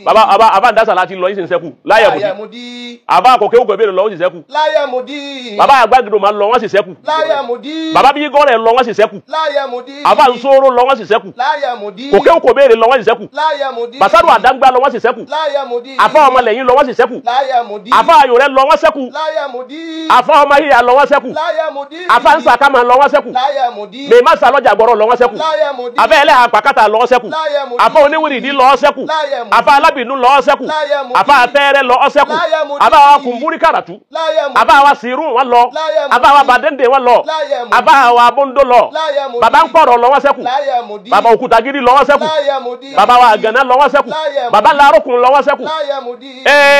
S1: Bàbá àbá ń dásà láti lọ yìí sì ń sẹ́kù. Láyàmùdí. Àbá àkọ́kẹ́ òkè bèrè lọ ó sì sẹ́kù.
S2: Láyàmùdí.
S1: Bàbá àgbàgìdò máa lọ wọ́n sì sẹ́kù.
S2: Láyàmùdí.
S1: Bàbá bí gọ́rẹ̀ lọ wọ́n sì sẹ́kù.
S2: Láyàmùdí.
S1: Àbá nsóró lọ wọ́n sì sẹ́kù.
S2: Láyàmùdí.
S1: Kòkè òkò bèrè lọ wọ́n sì sẹ́kù.
S2: Láyàmùdí.
S1: Bàṣárù àdáńgbá lọ wọ́n sì sẹ́kù.
S2: Láyàmùdí.
S1: Àfá ọmọlẹ́yìn lọ wọ́n sì sẹ́kù.
S2: Láyàmùdí.
S1: Àfá ayò rẹ lọ wọ́n sẹ́kù.
S2: Láyàmùdí.
S1: Àfá ọmọ yíyà lọ wọ́n sẹ́kù.
S2: Láyàmùdí.
S1: Àfá nsàkámà lọ wọ́n sẹ́kù.
S2: Láyàmùdí.
S1: Mèmásà lọ́jà gbọ́rọ̀ lọ wọ́n sẹ́kù.
S2: Láyàmùdí.
S1: Àfẹ́ ẹlẹ́hà pàkátà lọ wọ́n sẹ́kù.
S2: Láyàmùdí.
S1: Àfá oníwìrìdí lọ wọ́n sẹ́kù.
S2: Láyàmùdí.
S1: Àfá alábìnú lọ wọ́n sẹ́kù.
S2: Láyàmùdí.
S1: Àfá atẹ́rẹ́ lọ wọ́n sẹ́kù.
S2: Láyàmùdí.
S1: Àfá wa kùnbúrí kàràtú.
S2: Láyàmùdí.
S1: Àfá wa sírù wọn lọ.
S2: Láyàmùdí.
S1: Àfá wa bàdéǹdè wọn lọ.
S2: Láyàmùdí.
S1: Àfá wa bóńdó lọ.
S2: Láyàmùdí.
S1: Bàbá ńkọ̀rọ̀ lọ wọ́n sẹ́kù.
S2: Láyàmùdí.
S1: Bàbá òkútagídí lọ wọ́n sẹ́kù.
S2: Láyàmùdí.
S1: Bàbá wa àgànná lọ wọ́n sẹ́kù.
S2: Láyàmùdí.
S1: Bàbá láròkùn lọ wọ́n sẹ́kù.
S2: Láyàmùdí.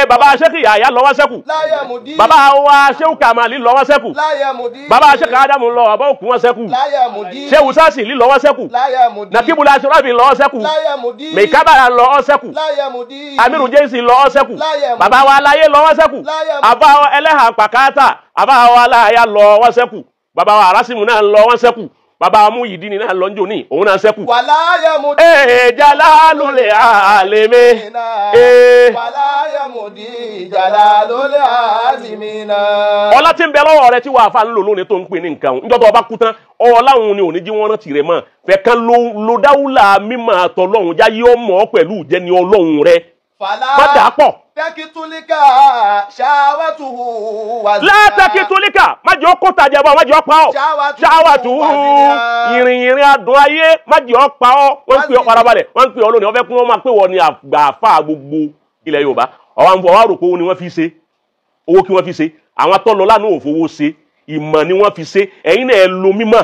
S1: Bàbá sẹ́kì yàyà lọ wọ́n sẹ́kù.
S2: Láyàmùdí.
S1: Bàbá wa sẹ́wù kàmálí lọ wọ́n sẹ́kù.
S2: Láyàmùdí.
S1: Bàbá sẹ́kì ádámù lọ bàbá òkú wọ́n sẹ́kù.
S2: Láyàmùdí.
S1: Sẹ́wù sásì lí lọ wọ́n sẹ́kù.
S2: Láyàmùdí.
S1: Nàkíbùlà aṣọ́rábì lọ wọ́n sẹ́kù.
S2: Láyàmùdí.
S1: Mẹ̀kábàrà lọ wọ́n sẹ́kù.
S2: Láyàmùdí.
S1: Amiru jẹ́sì lọ wọ́n sẹ́kù.
S2: Láyàmùdí.
S1: Bàbá wa aláyé lọ wọ́n sẹ́kù.
S2: Láyàmùdí.
S1: Àbá ẹlẹ́hà pàkátà àbá wa aláya lọ wọ́n sẹ́kù. Bàbá wa arásìmù náà lọ wọ́n sẹ́kù. Bàbá Muyideen náà lọ ń jò ní òun náà sẹ́kù.
S2: Wàlá yamudi.
S1: Jalalu li alimi.
S2: Wàlá yamudi.
S1: Ọlá tí ń bẹ lọ́wọ́ rẹ tí wàá fa ń lò lónìí tó ń pè ní nǹkan òun. Níjọ́ tó o bá kú tán, ọlá òun ni òní jí wọ́n rántí rẹ mọ́. Fẹ̀kan lo dáwùlà mímọ́ àtọ̀lọ́hún já yóò mọ̀ ọ́ pẹ̀lú ìjẹni ọlọ́hun rẹ. Má dà á pọ̀.
S2: Tẹ́kítúlíkà ṣáwàtúhù wàzíà.
S1: Látẹ́kítúlíkà má jẹ́ ó kó tajà bọ́, má jẹ́ ó pa ọ́. Ṣáwàtúhù ìrìn ìrìn adùn ayé má jẹ́ ó pa ọ́. Wọ́n ń pè ọ́ farabalẹ̀, wọ́n ń pè ọ́ lónìí, wọ́n fẹ́ kí wọ́n máa pè wọ́n ní àgbà àfà gbogbo ilẹ̀ Yorùbá. Ọ̀wá ń bọ̀ wá rò pé owó ni wọ́n fi ṣe, owó kí wọ́n fi ṣe. Àwọn tó lọ lánàá ò fowó ṣe, ìmọ̀ ni wọ́n fi ṣe. Ẹ̀yin náà ẹ lo mímọ̀.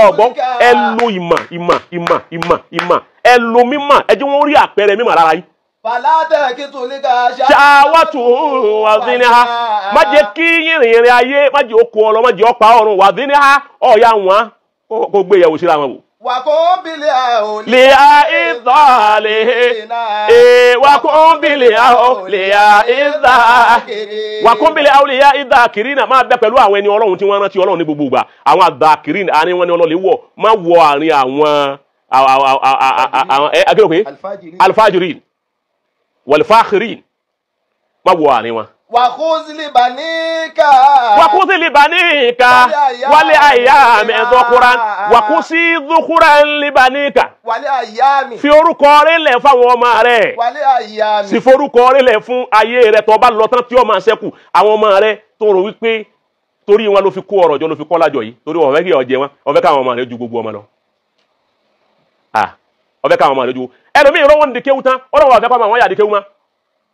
S1: Ọ̀gbọ́n ẹ lo ìmọ̀ ìmọ̀ ìmọ̀ ìmọ̀ ìmọ̀ ẹ lo mímọ̀, ẹ jẹ́ wọ́n rí àpẹẹrẹ mímọ̀ lára yín. Ṣáwàtú wàzíníhà má jẹ́ kí yìnrìnrìn ayé má jẹ́ okun ọlọ má jẹ́ ọ̀pá ọ̀run wàzíníhà ọ̀ya wọn kó gbé yẹ̀wò síra wọn wò. Lè a ìdá lè e wàkúnbílẹ̀ àwọ̀ lè a ìdá wàkúnbílẹ̀ àwọ̀ lè a ìdá kiri náà máa bẹ pẹ̀lú àwọn ẹni ọlọ́run tí wọ́n rántí ọlọ́run ní gbogbo ìgbà. Àwọn àdá kiri àárín wọn ni ọlọ́lẹ̀ wọ̀ má wọ àárín àwọn alfajirin wàlfàkìrín má wọ àárín wọn.
S2: Wàkúzìlì bàníkà.
S1: Wàkúzìlì bàníkà wálé àyàmì ẹ̀dọ́kúran wàkúsí dúkúran lìbàníkà.
S2: Wálé àyàmì.
S1: Fi orúkọ rẹ̀ lẹ̀ fáwọn ọmọ rẹ̀.
S2: Wálé àyàmì.
S1: Sì forúkọ rẹ̀ lẹ̀ fún ayé rẹ̀ tó bá lọ tán tí ó máa ṣẹ́kù. Àwọn ọmọ rẹ̀ tó rò wípé torí wọn ló fi kó ọrọ̀ jọ ló fi kọ́ lájọ yìí torí wọn fẹ́ kí ọjẹ wọn wọn fẹ́ káwọn ọmọ rẹ̀ ju gbogbo ọmọ lọ. Wọn fẹ́ káwọn ọmọ rẹ̀ ju ẹlòmíì rọ́wọ́ ní kéwú tán ọlọ́wọ́ àfẹ́ pàmò àwọn yàrá kéwú mọ́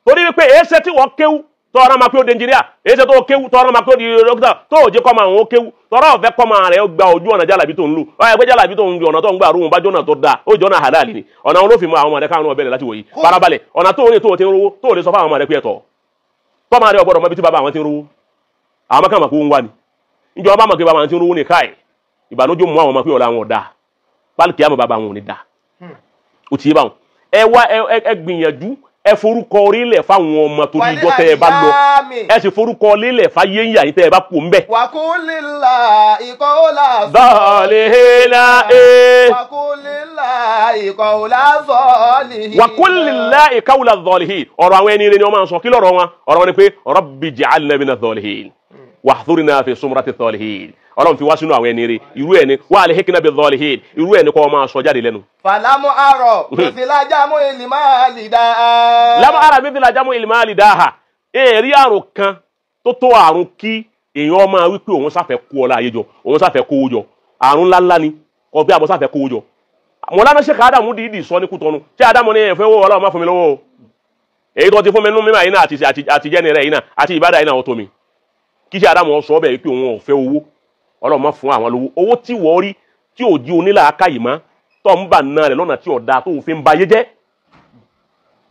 S1: torí wípé èéṣe tí wọ́n kéwú tọ́ra máa pé ó di ẹnjìníà èéṣe tó kéwú tọ́ra máa pé ó di dókítà tó ò jẹ́ kọ́ máa ń kéwú tọ́ra ọ̀fẹ́ kọ́ máa rẹ̀ gba ojú ọ̀nà jálàbí tó ń lò ọ̀yà ẹgbẹ́ jálàbí tó ń lu ọ̀nà tó ń gbà rúhun bá jọ́nà tó dáa ó jọ́nà halal ni ọ̀nà wọn ló fi mọ àwọn ọmọ rẹ̀ káwọn ọbẹ̀rẹ̀ láti wòye farabalẹ̀ ọ̀nà tó ń rìn tó ti ń rówó tó lè sọ fáwọn ọmọ rẹ̀ pé ẹ̀tọ́ tọ́ máa rẹ̀ ọ̀gbọ́dọ̀ mọ ibi tí bàbá àwọn ti ń rówó àwọn kan mọ̀ pé ó ń wá ni ìjọba mọ̀ pé bàbá àwọn ti ń rówó ní káì ìbànújẹ́ mú àwọn ọmọ pé ọ̀la àwọn ọ̀dà pálíkì àmọ́ bàbá àwọn ò ní dáa ó ti yé báwọn ẹ wá ẹ gbìyànjú ẹ forúkọ orílẹ̀ fáwọn ọmọ torí ijọ́ tẹ́ ẹ bá lọ ẹ sì forúkọ orílẹ̀ fáyé ń yà yín tẹ́ ẹ bá kú ń bẹ̀.
S2: Wàkúlìlà ìkọ́lá
S1: dọ́ọ̀lìhìnà ee.
S2: Wàkúlìlà ìkọ́lá zọ́ọ̀lìhìn.
S1: Wàkúlìlà ìkọ́lá zọ́ọ̀lìhìn ọ̀rọ̀ àwọn ẹni rẹ ni wọ́n máa ń sọ kí lọ́rọ̀ wọn ọ̀rọ̀ wọn ni pé rabbi ja'alna mina zọ́ọ̀lìhìn wàhúrínà fi sumrati zọ́ọ̀lìhìn ọlọ́run fi wá sínú àwọn ẹni rẹ irú ẹni wà á lè hékìnà bí zọ́ọ̀lìhìn irú ẹni kọ́ máa sọ jáde lẹ́nu.
S2: Fàlámù àrọ̀ mìfìlájàmú ìlímàlì dáa.
S1: Lámù àrà mìfìlájàmú ìlímàlì dáa. Èrí àrùn kan tó tó àrùn kí èèyàn máa wí pé òun sáfẹ́ kó ọlá ayé jọ òun sáfẹ́ kówó jọ àrùn ńláńlá ni kò bí àmọ́ sáfẹ́ kówó jọ. Mọ̀lánà Sheikh Ádámù dìídì sọ ní Kútọ́nù ṣé Ádámù ní ẹ̀fẹ́ owó ọlọ́run má fún mi lọ́wọ́ o. Èyí tó ti fún mi nú mímọ́ yìí náà àtijẹ́ni rẹ̀ yìí náà àti ìbádà yìí náà ó tó mi. Kí ṣe Ádámù sọ bẹ́ẹ̀ pé òun ò fẹ́ owó ọlọ́run má fún àwọn lówó owó tí wọ́n rí tí ò di onílàákàyè mọ́ tó ń bà náà rẹ̀ lọ́nà tí ọ̀dà tó fi ń ba ayé jẹ́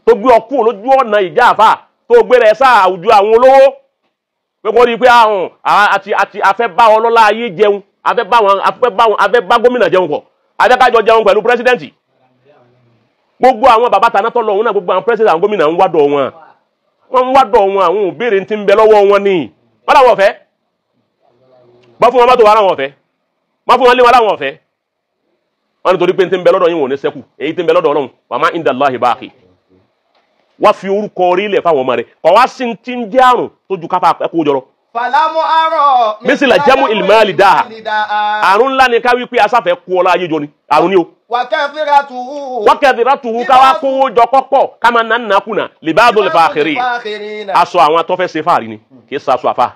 S1: tó gbé ọ kúrò lójú ọ̀nà ìjà àfà tó gbé rẹ̀ sáà àwùjọ àwọn olówó pé kó rí i pé àrùn àti àti afẹ́ bá ọlọ́lá ayé jẹun afẹ́ bá wọn afẹ́ bá wọn afẹ́ bá gómìnà jẹun pọ̀ afẹ́ kájọ jẹun pẹ̀lú pírẹsidẹ́ǹtì gbogbo àwọn bàbá tàná tọ́ lọ òun náà gbogbo àwọn pírẹsidẹ́ǹtì àwọn gómìnà ń wádọ̀ wọn wọ́n ń wádọ̀ wọn àwọn òbéèrè ti ń bẹ lọ́wọ́ wọn ni wọ́n làwọn ọ̀fẹ́ bá fún wọn mọ́tò wọn láwọn ọ̀fẹ́ bá fún wọn lé wọn láwọn ọ̀fẹ́ wọn ní torí pé tí ń bẹ lọ́dọ̀ yín wọn ò ní sẹ́kù èyí tí ń bẹ lọ́dọ̀ Ọlọ́run wà má inda Allahi baqi wá fi orúkọ orílẹ̀ fáwọn ọmọ rẹ̀ kọ̀ wá sí ti ń jẹ́ àrùn tó ju kápá ẹ̀kọ́ jọrọ.
S2: Fàlámù àrọ̀
S1: mísìlà jẹ́mú ìlmáàlì dáa àrùn ńlá ni ká wí pé asáfẹ́ kú ọlá ayé jọ ni àrùn ni o. Wákẹ́fìrà tuhu káwá kówó jọ kọ́pọ̀ ká máa nà nàkúnà libadul fàkìrì aṣọ àwọn atọ́fẹ́ ṣe fàárí ni kì í ṣaṣọ àfa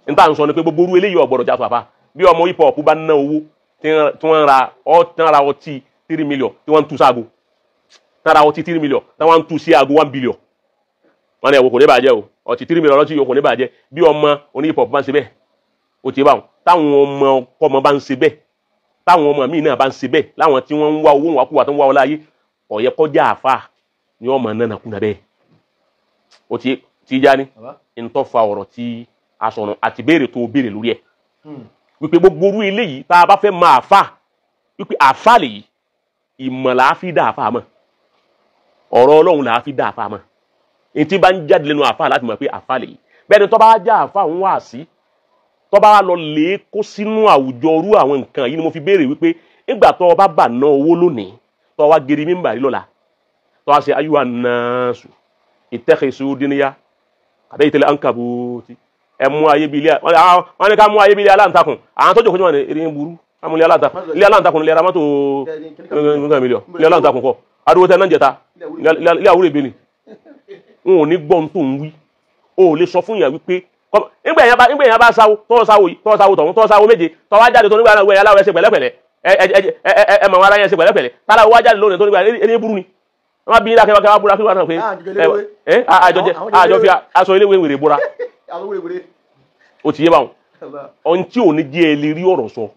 S1: n ta n sọ ni pé gbogbo orú eléyìí ọ̀gbọ̀dọ̀ jásọ àfa bí ọmọ hip hop bá ná owó tí wọ́n ra ọtí 3 million tí wọ́n ń tú sáago tí wọ́n ra ọtí 3 million tí wọ́n ń tú sí aago 1 billion wọ́n ní ẹ̀wọ̀ kò ní bàjẹ́ o ọtí 3 million ọtí yòókù ní bàjẹ́ bí ọmọ oní hip hop bá ń ṣe bẹ́ẹ̀ o ti bá wọn táwọn ọmọ ọmọ bá ń ṣe bẹ́ẹ̀ táwọn ọmọ míì náà bá ń ṣe bẹ́ẹ̀ láwọn tí wọ́n ń wá owó wàkúwà tó ń wá ọlá ayé ó yẹ kó jẹ́ àfa ni ọmọ náà nàkúnà bẹ́ẹ̀ o ti já ní ntọ́ fa ọ̀rọ̀ tí asọ̀nà àti béèrè tó béèrè lórí ẹ̀ wípé gbogbo orú eléyìí tá a bá fẹ́ máa fà wípé àfà lèyí ìmọ̀ là á fi dá àfà mọ̀ ọ̀rọ̀ Ọlọ́run là á fi dá àfà mọ̀ ètí bá ń jáde lẹ́nu àfà láti mọ̀ pé àfà lèyí bẹ́ẹ̀ ni tó bá já àfà ń wá sí tó bá lọ lè kó sínú àwùjọ orú àwọn nǹkan yìí ni mo fi béèrè wípé nígbà tó o bá bà ná owó lónìí tó o wá geri mímbà rí lọ́la tó o wá ṣe ayúwa náà sùn Ìtẹ́kẹ̀sù díníyà àbẹ́ ìtẹ́lẹ̀ ankabuti ẹ mú ayé bíi ilé wọn ni ká mú ayé bíi ilé aláǹtakùn àwọn tó jòkó ní wọn ni eré ń burú ká mú ilé aláǹtakùn ilé aláǹtakùn ilé aramọ́tò mílíọ̀n ilé aláǹtakùn kọ adúgbò tẹ náà jẹta ilé àwúrò ìbí ni n ò ní gbọ́n tó ń wí o ò lè sọ fún yàn wípé nígbà èèyàn bá sáwó tọ́ sáwó yìí tọ́ sáwó tọ̀hún tọ́ sáwó méje tọ́ wá jáde tó nígbà náà wẹ̀ aláwọ̀ ẹ ṣe pẹ̀lẹ́pẹ̀lẹ́ ẹ mọ̀ wọn ara yẹn ṣe pẹ̀lẹ́pẹ̀lẹ́ tára wá jáde lónìí tó nígbà eré burú ni wọ́n bí dákẹ́ wá búra kí wọ́n náà pé àjọ fi aṣọ eléwé wèrè búra ó ti yé báwọn ohun tí ò ní jẹ́ ẹ lè rí ọ̀rọ̀ sọ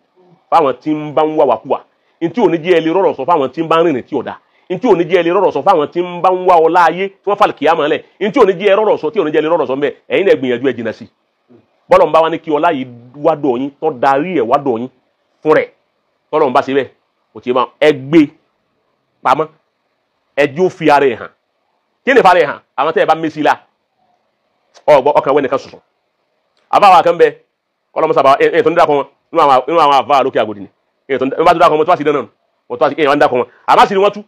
S1: fáwọn tí ń bá ń wá wàkúwà ohun tí ò ní jẹ́ ẹ lè rọ̀rọ̀ sọ fáwọn tí ń bá ń rìnrìn tí ò dáa ohun tí ò ní jẹ́ ẹ lè rọ̀rọ̀ sọ fáwọn tí ń bá ń wá ọlá ayé tí wọ́n fàlì kìyàmọ́ lẹ̀ ohun tí ò ní jẹ́ ẹ rọ̀rọ̀ sọ tí ò ní jẹ́ ẹ lè rọ̀rọ̀ sọ mbẹ́ ẹ̀yin náà gbìyànjú ẹ jìnnà sí bọ́lọ̀ ń bá wa ní kí ọlá yìí wá dọ̀ yín tó darí ẹ̀ wá dọ̀ yín fún rẹ̀ tọ́lọ̀ ń bá ṣe bẹ́ẹ̀ ó ti yé báwọn ẹ gbé pamọ́ ẹjọ́ fi ara ẹ̀ hàn kí ni fara ẹ̀ hàn àwọn tẹ́ ẹ bá mẹ́sì la ọgbọ ọkàn wẹ́nìkan sọ̀sọ̀ àbáwá kan bẹ kọlọmọsàbà ẹ̀ tó ń dàkọ wọn nínú àwọn àbá lókè àgòdì ni ẹ̀ tó ń bá tó dàkọ wọn tó wá sí dáná wọn tó wá sí ẹ̀ wọn dàkọ wọn àbá sì ni wọn tú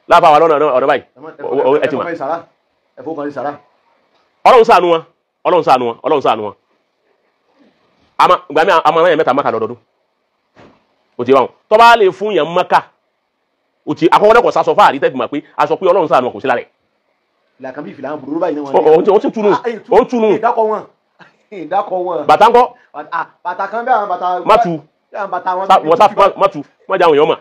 S1: láfa wà lọ́nà ọ̀dọ̀ báyìí ẹ ti mọ̀ Ọlọ́run ṣàánú wọn Ọlọ́run ṣàánú wọn Ọlọ́run ṣàánú wọn àmọ́ gbàmí àmọ́ aráyàn mẹ́ta mọ́kà lọ́dọọdún ó ti wà wọn tọ́ bá lè fún yẹn mọ́kà o ti akọkọ lẹkọọ sasọ fáàrí tẹbi ma pé aṣọ pé Ọlọ́run ṣàánú kò sí lára ẹ.
S2: làkàn bí ìfìlà burúkú báyìí náà wọn.
S1: O ti tunu o ń tunu.
S2: Ìdákọ wọn ìdákọ wọn.
S1: Bàtà ńkọ́.
S2: Bàtà kan bí àwọn bàtà.
S1: Má tu wọ́n sá má tu má jẹ́ àwọn èèyàn mà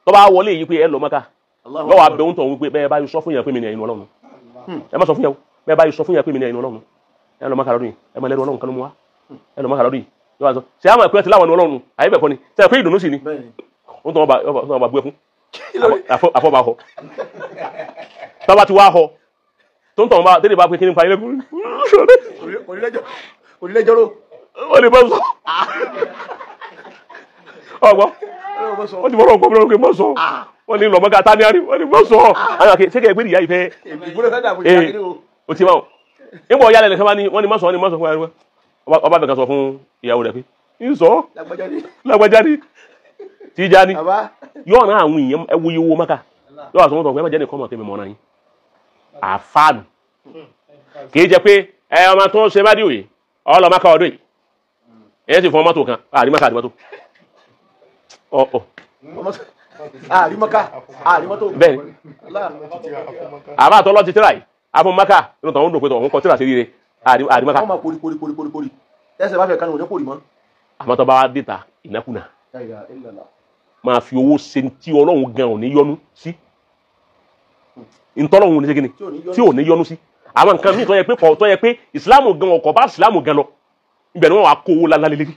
S1: tó bá wọlé yìí pé ẹ lọ Mọ́kà lọ́wọ́ abẹ́ ń tọ̀ wípé bẹ́ẹ̀ bá yọ sọ fún yẹn pé mi ní ẹ̀yin Ọlọ́run ẹ má sọ fún yẹn o bẹ́ẹ̀ bá yọ sọ fún yẹn pé mi ní ẹ̀yin Ọlọ́run ẹ lọ Mọ́kà lọ́dún yìí ẹ má lẹ́rú Ọlọ́run kan ló mú wa ẹ lọ Mọ́kà lọ́dún yìí yóò wá sọ ṣé àwọn ẹ̀kọ́ ti láwọn Ọlọ́run àyè bẹ̀ kọ́ ni ṣe é pé ìdùnnú sì ni ó tọ́ wọn bá bú ẹ fún àfọ́bà họ tọ́ba ti wá họ tó ń tọ̀ wọn bá tẹ́lẹ̀ bá pé kí ní pa ilé kúrú ó lè bá sọ ọgbọ́n wọ́n ti fọ́rọ̀ ọgbọ́n mi lọ́rùn pé mọ́ sọ wọ́n ní lọ́mọ́ká tá ní àrí wọ́n ní mọ́ sọ àwọn àkè ṣé kẹ́ ẹ pé ìyá ìfẹ́ o ti máa ń bọ̀ yálẹ̀ nìkan bá ní wọ́n ní mọ́ sọ wọ́n ní mọ́ sọ fún ẹ ọba bẹ̀ kan sọ fún ìyàwó rẹ̀ pé ń sọ lágbájá ni Tìjàní yóò rán àwọn èèyàn ẹwọ iye owó maka yóò wà sọ wọn tọ pé ẹ má jẹ́ nìkan mọ̀ pé mi mọ̀ ọ́nà yín àfáànù kì í jẹ́ pé ẹ ọmọ tó ń ṣe má dìwì ọlọ maka ọdún yìí ẹ sì fún ọmọ tó kan àrí maka àrí mọ́tò ọ
S2: àrí maka àrí mọ́tò
S1: bẹ́ẹ̀ àbá àtọ́lọ́ ti tíra yìí àfún maka inú tọ̀hún dùn pé tọ̀hún kọ tíra sí rire àrí maka.
S2: wọ́n máa kórì kórì kórì kórì kórì tẹ́sẹ̀ bá fẹ́ kánú òní kórì mọ́.
S1: àmọ́ tó bá wá dé ta ìnákúnà máa fi owó ṣe tí Ọlọ́run gan ò ní yọ́nú sí ntọ́lọ́run ní ṣe tí ò ní yọ́nú sí àwọn nǹkan míì tó yẹ pé kọ̀ tó yẹ pé ìsìláàmù gan ọkọ̀ bá ìsìláàmù gan lọ ibẹ̀ ni wọ́n wá kó owó lálẹ́ lérí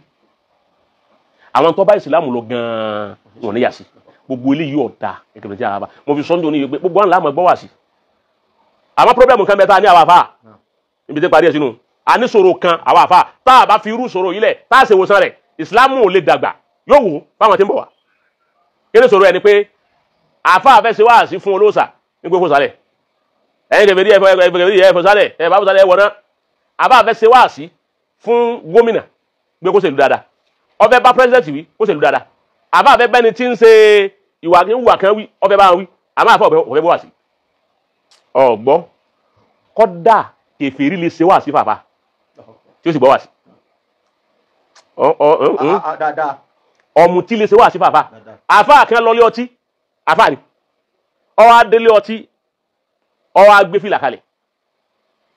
S1: àwọn tó bá ìsìláàmù lọ gan wọn ní yà sí gbogbo eléyìí ọ̀dà ẹ̀kẹ́ tí a bá mo fi sọ́njọ́ ní pé gbogbo àwọn làmọ̀ gbọ́ wà sí àmọ́ pírọ́blẹ̀mù kan bẹ tá a ní àwọn àfa ibi tí parí ẹ̀ sínú a ní sọ̀rọ̀ kan àwọn àfa tá a bá fi irú sọ̀rọ̀ yìí lẹ̀ tá a ṣe wòsàn rẹ̀ ìsìláàmù ò lè dàgbà yóò wò fáwọn tí ń bọ̀ wá kí ni sọ̀rọ̀ ẹni pé àfa àfẹ́ ṣe wáàsí fún olóòṣà ní gbogbo sálẹ̀ ẹ̀yin kẹfẹ́rí ẹ̀fọ́ sálẹ̀ ẹ̀ bá sálẹ̀ ẹ̀wọ̀n náà àfa àfẹ́ ṣe wáàsí fún gómìnà gbé kó ṣèlú dáadáa ọfẹ́ bá pírẹsidẹ̀ntì wí kó ṣèlú dáadáa àfa àfẹ́ bẹ́ni tí ń ṣe ìwà ìwà kan wí ọfẹ́ bá wí àmọ́ àfa ọ̀fẹ́ bọ́ wáàsí. Ọ̀gbọ́ kọ́dà kẹfẹ́rí lè ṣe wáàsí fàfà tí ó sì gbọ́ wáàsí. Ọ̀mùtí lè ṣe wáàsí fàfà àfáà kan lọ lé ọtí àfáà ni ọwọ́ adélé ọtí ọwọ́ agbé fìlà kalẹ̀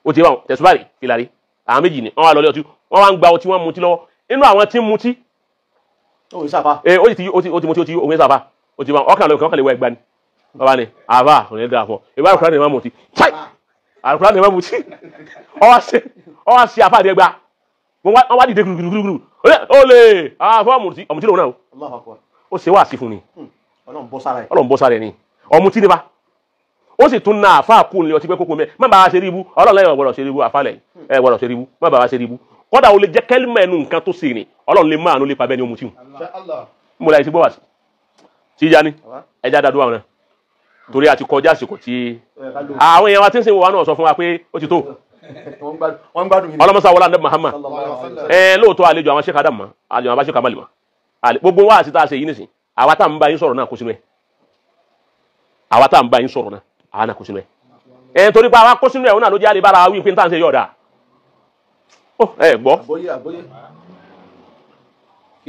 S1: ó ti wà tẹ̀sùbárì fìlà rí àwọn méjì ni wọ́n wá lọ lé ọtí wọ́n wá ń gba ọtí wọ́n mutí lọ́wọ́ inú àwọn tí ń mutí ó ti mutí ó ti òun sáfà ó ti wà ọkàn lọ kàn lè wọ ẹgbà ni bàbá ni àfáà kò ní dáa fún ọ ìbá àlùkùránì ni wọ́n mutí ṣáì àlùkùránì ni wọ́n mutí ọwọ́ ṣe àfáà ní ẹgbà wọ́n wá dìde gbùrùgbùrù ó lè àfáà ọ̀mùtí lòun náà ó ṣe wáàsí fún ni Ọlọ́run bọ́ sára ẹ̀ ni ọ̀mùtí ni bá ó sì tún na àfa kú ní ọtí pé kókó mẹ́ má bàa ṣe rí ibú Ọlọ́run lẹ́yìn ọ̀gbọ́dọ̀ ṣe rí ibú àfa lẹ́yìn ẹ̀ gbọ́dọ̀ ṣe rí ibú má bàa ṣe rí ibú kódà ó lè jẹ́ kẹ́límà ẹnu nǹkan tó ṣe ni Ọlọ́run lè máa nù lè pa bẹ́ẹ̀ ni ọ̀mùtí hù mo láyé ti gbọ́ wá sí Tìjàní ẹja dàdú àwọn náà torí àti kọjá àsìkò tí àwọn èèyàn wa tí ń sìn wà náà sọ fún wa pé ó ti tó ọlọ́mọsá wọlé àdé Muhammad ẹ lóòótọ́ àlejò àwọn Sheikh Adam mọ́ àlejò àwọn Sheikh Kamal mọ́ gbogbo wa àti tá a ṣe yìí nìsín àwa tá à ń bá yín sọ̀rọ̀ náà kó sínú ẹ̀ àwa tá à ń bá yín sọ̀rọ̀ náà àwa náà kó sínú ẹ̀ Ẹ̀ torí pé àwa kó sínú ẹ̀ òun náà ló jẹ́ àlebára wí pé n tá à ń ṣe yọ̀ọ̀dà. Ẹ gbọ́.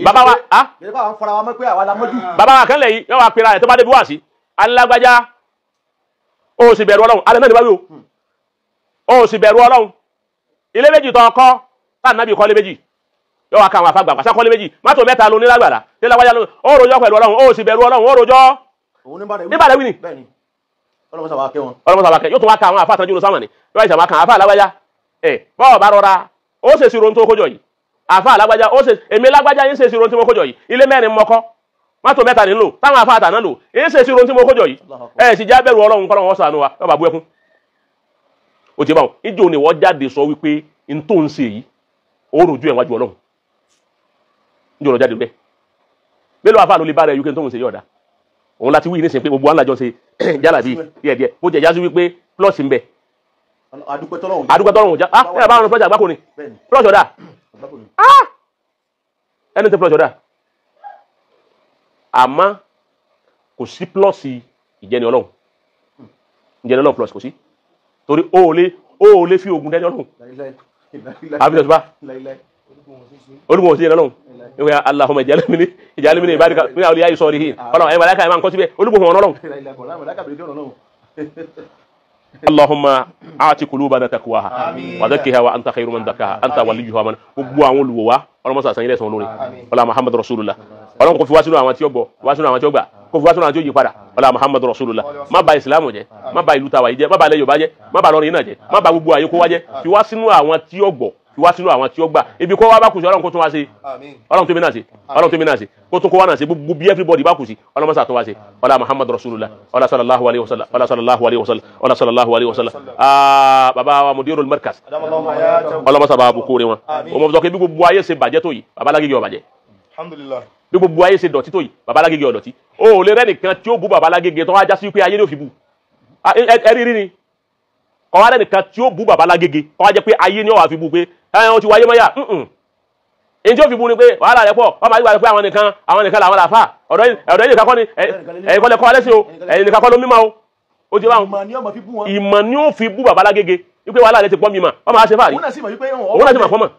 S1: Bàbá wa ah bàbá wa kan lẹ̀ yìí yọ wá pera ẹ̀ tó bá débi wá sí alágbájá ó sì bẹ̀rù Ọlọ́run alẹ́ náà ní báwí o ó sì bẹ̀rù Ọlọ́run ilé méjì tó kọ́ táà nábì kọ́lé méjì yọ wá ka àwọn afágbà pàṣẹ kọ́lé méjì mọ́tò mẹ́ta ló ní lágbàdá tí lágbájá ló ó rojọ́ pẹ̀lú Ọlọ́run ó sì bẹ̀rù Ọlọ́run ó rojọ́ níbàdàn wí ni ọlọ́mọ sàbàkẹ́ yóò tún wá ka àwọn afá àtàjú lọ́sàmọ̀ ni yóò wá ìṣàmà kan afá alágbájá ẹ̀ bọ́ọ̀ bá rọra ó ṣèṣì ron tó kójọ yìí àfa alágbájá ó ṣe èmi lágbájá yín ṣe ìṣirò tí mo kójọ yìí ilé mẹ́rin mọ́kọ́ mọ́tò mẹ́ta nílò táwọn afa àtàná lò yín ṣe ìṣirò tí mo kójọ yìí ẹ sì já bẹ̀rù Ọlọ́run kọ́ lọ́wọ́ ṣàánú wa yọba bú ẹkún. ó ti bá wọn ìjọ ni wọ́n jáde sọ wípé n tó ń ṣe yìí ó rojú ẹ̀ wájú Ọlọ́run ìjọ lọ jáde bẹ́ẹ̀ mélòó afa ló lè bá rẹ̀ yìí kí n tó ń ṣe yọ̀ọ̀dà òun láti wí nísìnyí pé gbogbo àwọn àjọ ṣe jálàbí díẹ̀díẹ̀ bó jẹ́ jásí wípé plus ń bẹ adúpẹ́ tọ́lọ́run já ah ẹ bá wọn plus àgbákò ni plus ọ̀dà ah ẹni tí plus ọ̀dà àmọ́ kò sí plus ìjẹni Ọlọ́run ìjẹni Ọlọ́run plus kò sí torí ó lè fi ogun dẹni Ọlọ́run àbí tẹ̀síwá olùkọ́ sí ìjẹni Ọlọ́run ìwé Allahumma ij'alni min ibadika min awliya'i salihin Ọlọ́run ẹ̀ màláíkà ẹ̀ máa ń kọ́ síbẹ̀ olùkọ́ wọn Ọlọ́run. Allahumma aati qulubana taqwaha wa zakkiha wa anta khairu man zakkaha anta waliyuha man gbogbo àwọn olùwò wa Ọlọ́run mọ́sá sanyí lẹ́sàn lórí ọlá Muhammadu Rasulullah Ọlọ́run kò fi wá sínú àwọn tí ó gbọ́ wá sínú àwọn tí ó gbà kò fi wá sínú àwọn tí ó yí padà ọlá Muhammadu Rasulullah má bà ìsìlámù jẹ́ má bà ìlú tàwa yìí jẹ́ má bà ilẹ̀ Yorùbá jẹ́ má bà lọrin náà jẹ́ má bà gbogbo àyè kó wá jẹ́ fi wá sínú àwọn tí ó gbọ́ fi wá sínú àwọn tí ó gbà ibi kó wá bá kù sí Ọlọ́run kó tún wá ṣe Ọlọ́run tó mi náà ṣe Ọlọ́run tó mi náà ṣe kó tún kó wá náà ṣe gbogbo bí everybody bá kù sí Ọlọ́run mọ́sá tó wá ṣe ọlá Muhammadu Rasulullah ọlá sallallahu alayhi wa sallam ọlá sallallahu alayhi wa sallam ọlá sallallahu alayhi wa sallam baba wa mudirul markaz Ọlọ́run mọ́sá bá bukú rí wọn o mọ̀ sọ pé bí gbogbo ayé ṣe bàjẹ́ tó yìí baba Lágége ó bàjẹ́ bí gbogbo ayé ṣe dọ̀tí tó yìí baba Lágége ó dọ̀tí o ò lè rẹ́nìkan tí ó bú baba Lágége tó wá já sí pé ayé ni ó fi bú ẹ rí rí ni kọ́ wá rẹ́nìkan tí ó bú baba Lágége kọ́ wá jẹ́ pé ayé ni ó wà fi bú pé ẹ̀ ọ́n ti wáyé mọ́yà èyí tí ó fi bú ni pé wàhálà rẹ̀ pọ̀ wọ́n máa yíwa pé àwọn nìkan làwọn làfà ọ̀dọ̀ yìí nìkan kọ́ ni ẹ̀yin kọ́ lẹ kọ́ alẹ́ sí o ẹ̀yin nìkan kọ́ ló mímọ́ o ó ti báwọn ìmọ̀ ni ó fi bú baba Lágége wípé wàhálà rẹ̀ ti pọ̀ mímọ́ wọ́n máa ṣe fàárí òun náà sì mọ̀ fọ́mọ̀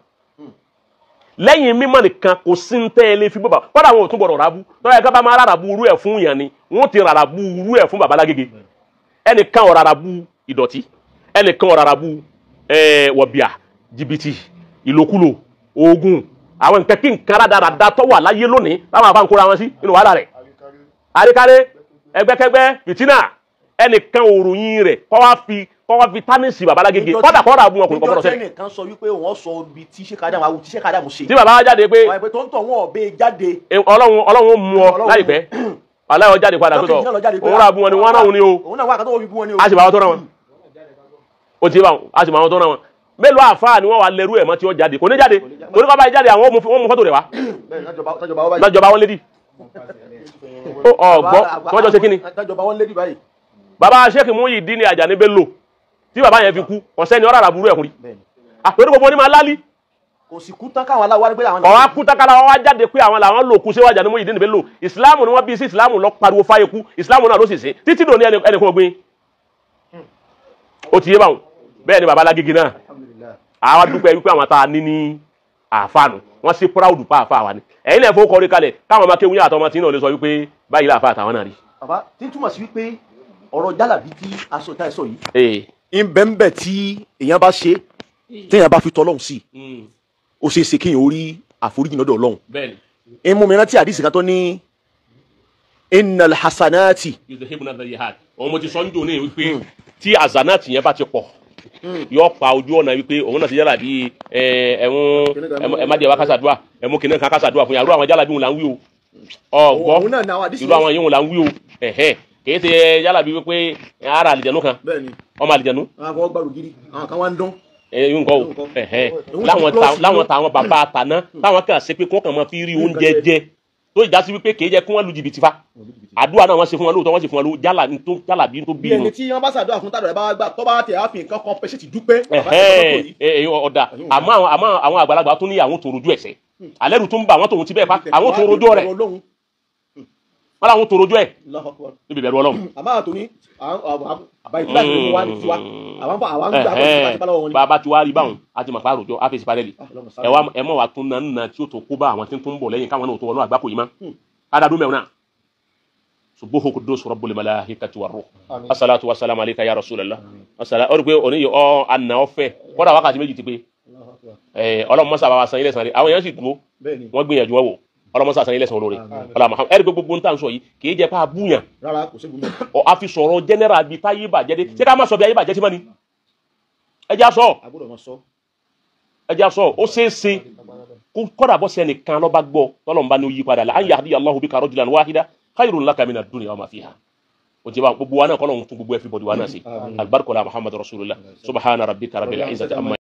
S1: lẹ́yìn mímọ́ nìkan kò sí ń tẹ́ ẹ lé fi bú bàbá kọ́dà àwọn ò tún gbọ́dọ̀ rà bú tọ́lá ẹ̀ka bá máa rárá bú irú ẹ̀ fún yàn ni wọ́n ti rárá bú irú ẹ̀ fún baba Lágége ẹnìkan ò rárá bú ìdọ̀tí ẹnìkan ò rárá bú wọ̀bìà jìbìtì ìlòkulò oògùn àwọn nǹkan kí nǹkan rádaràda tó wà láyé lónìí táwọn àfa ń kóra wọn sí nínú wàhálà rẹ̀ àríkáré ẹgbẹ́kẹ́gbẹ́ fìtínà ẹnìkan òròyìn rẹ̀ kọ́ wá fi tánìsì baba Lágége kọ́dà kọ́dà bú wọn kò kọ́ sẹ́yìn.
S2: níjọ́ sọ wípé wọ́n sọ ibi tí Sheikh Adamu ṣe.
S1: tí baba wa jáde pé Ọlọ́run ó mú ọ láìpẹ́ aláyọ̀ jáde padà tó tọ̀ òun rà bú wọn ni wọ́n rán òun ni o a sì bá wọn tó rán wọn o ti bá wọn a sì bá wọn tó rán wọn mélòó àfáà ni wọ́n wà lẹ́rú ẹ̀ mọ́ tí ó jáde kò ní jáde torí bàbá yìí jáde àwọn wọ́n mú fọ́tò rẹ̀ wá lọ́jọba wọn lédi ọgbọ́ tí wọ́n jọ ṣe kí ni bàbá Sheikh Muyideen Ajani Bello tí bàbá yẹn fi kú ọ̀sẹ́ni ọ̀rọ̀ àràbúrú ẹ̀kùnrin àtòrí gbogbo ní máa lálí
S2: kò sì kú tán káwọn aláwọ̀ wá pé àwọn
S1: ọ̀wá kú tán káwọn wá jáde pé àwọn làwọn lò kú síwájú Àjàní Muyideen Bello ìsìláàmù ni wọ́n bí sí ìsìláàmù lọ pariwo fáyé kú ìsìláàmù náà ló sì ṣe títí dòní ẹnìkan ògbìn ó ti yé báwọn bẹ́ẹ̀ ni bàbá Lágége náà àwa dúpẹ́ wípé àwọn tá a ní ní àfàànù wọ́n sí proud pa àfà wa ni ẹ̀yin náà fowó kọrí kalẹ̀ káwọn ọmọ akéwìn àtọmọ tí náà lè sọ wípé báyìí láàfà àtàwọn náà rí.
S2: bàbá tí ń túmọ̀ sí wípé ọ̀rọ̀ jálàbí tí aṣọ ìta ẹ̀sọ́ yìí. ìbẹ̀ǹbẹ̀ tí èèyàn bá ṣe téèyàn bá fi tọ́lọ́hún sí ó ṣeé ṣe kéèyàn ó rí àforíjì lọ́dọ̀ Ọlọ́run.
S1: bẹ́ẹ̀ni.
S2: ìmú mi rántí àdìsí kan tó ní innal hasanati.
S1: yudhibna sayyihat òun mo ti sọ ń dùn ní wípé tí azanati yẹn bá ti pọ̀ yóò pa ojú ọ̀nà wípé òun náà ti yára bí ẹ̀hún ẹ̀mádìí wa kásàdúà ẹ̀mú kìnìún kan kásàdúà fún yàrá àwọn jálàbí òun là ń wí o ọ̀gbọ́ irú àwọn yìí òun là ń wí o ẹ̀hẹ́n kìí ṣe jálàbí wípé ara àlìjẹ̀nu kan ọmọ àlìjẹ̀nu.
S2: àwọn kan gbàrú gidi àwọn kan wá ń dán.
S1: ẹ̀yìn nǹkan o ẹ̀hẹ́n láwọn táwọn bàbá àtàná táwọn kàn ṣe pé kí wọ́n kàn máa fi rí oúnjẹ jẹ tó ìdásí wípé kìí jẹ́ kí wọ́n lu jìbìtì fa àdúrà náà wọ́n ṣe fún wọn lóòótọ́ wọ́n ṣe fún wọn lówó jálàbí tó bí
S2: bí ẹni tí wọ́n bá ṣàdúrà fún tàdúrà bá gbà tó bá tẹ̀ á fi nǹkan kan pèsè ti dúpẹ́.
S1: ọ̀dà àmọ́ àwọn àgbàlagbà tó ní àwọn tó rojú ẹ̀sẹ̀ alẹ́rù tó ń bá àwọn tòun ti bẹ́ẹ̀ pa àwọn tó rojú rẹ̀ Wọ́n làwọn tó rojọ́ ẹ̀ níbi ìbẹ̀rù Ọlọ́run.
S2: Àmọ́ àtòní àbáyé tíláàsì ló mú wá ní tiwa àwọn ń gbà pé
S1: bàbá tiwa rí báwọn a ti mọ̀ pa àròjọ a fèsì parẹ́lì ẹ wá ẹ mọ̀ wá tún náà nà tí ó tó kó bá àwọn tí ń tún bọ̀ lẹ́yìn káwọn náà tó wọnú àgbákò yìí mọ́ adadu mẹ́wọ̀n náà. Subuhu kudus rabbul malaikati war ruh. Assalatu wassalamu alayka ya rasulallah. Asala o rí pé òní yìí ọ àná ọ̀fẹ́ kódà wákàtí méjì ti pé Ọlọ́run mọ́sá bá wa san ilé san rẹ̀ àwọn èèyàn sì dúró wọ́n gbìyànjú wọn wò Ọlọ́run mọ́sá san ilé san olóore. Ọlọ́run Muhammad ẹ̀rí gbogbo ń tà ń sọ yìí kì í jẹ́ pé a búyàn ọ a fi sọ̀rọ̀ general bíi táyé bàjẹ́ dé ṣé ká má sọ bí ayé bàjẹ́ sí mọ́ ni ẹ jẹ́ sọ ẹ jẹ́ sọ ó ṣeé ṣe kódà bọ́ sẹ́nìkan lọ́ba gbọ́ tọ́lọ́run bá ní ó yí padà la an yahdiya Allahu bika rajulan wahida khayrun laka mina dunya wa ma fiha. O ti ba gbogbo wa náà kọ́lọ́hún tún gbogbo everybody wa náà sí. Alibarika la Muhammad rasulillah. Subhana rabbika rabbil izzati amma.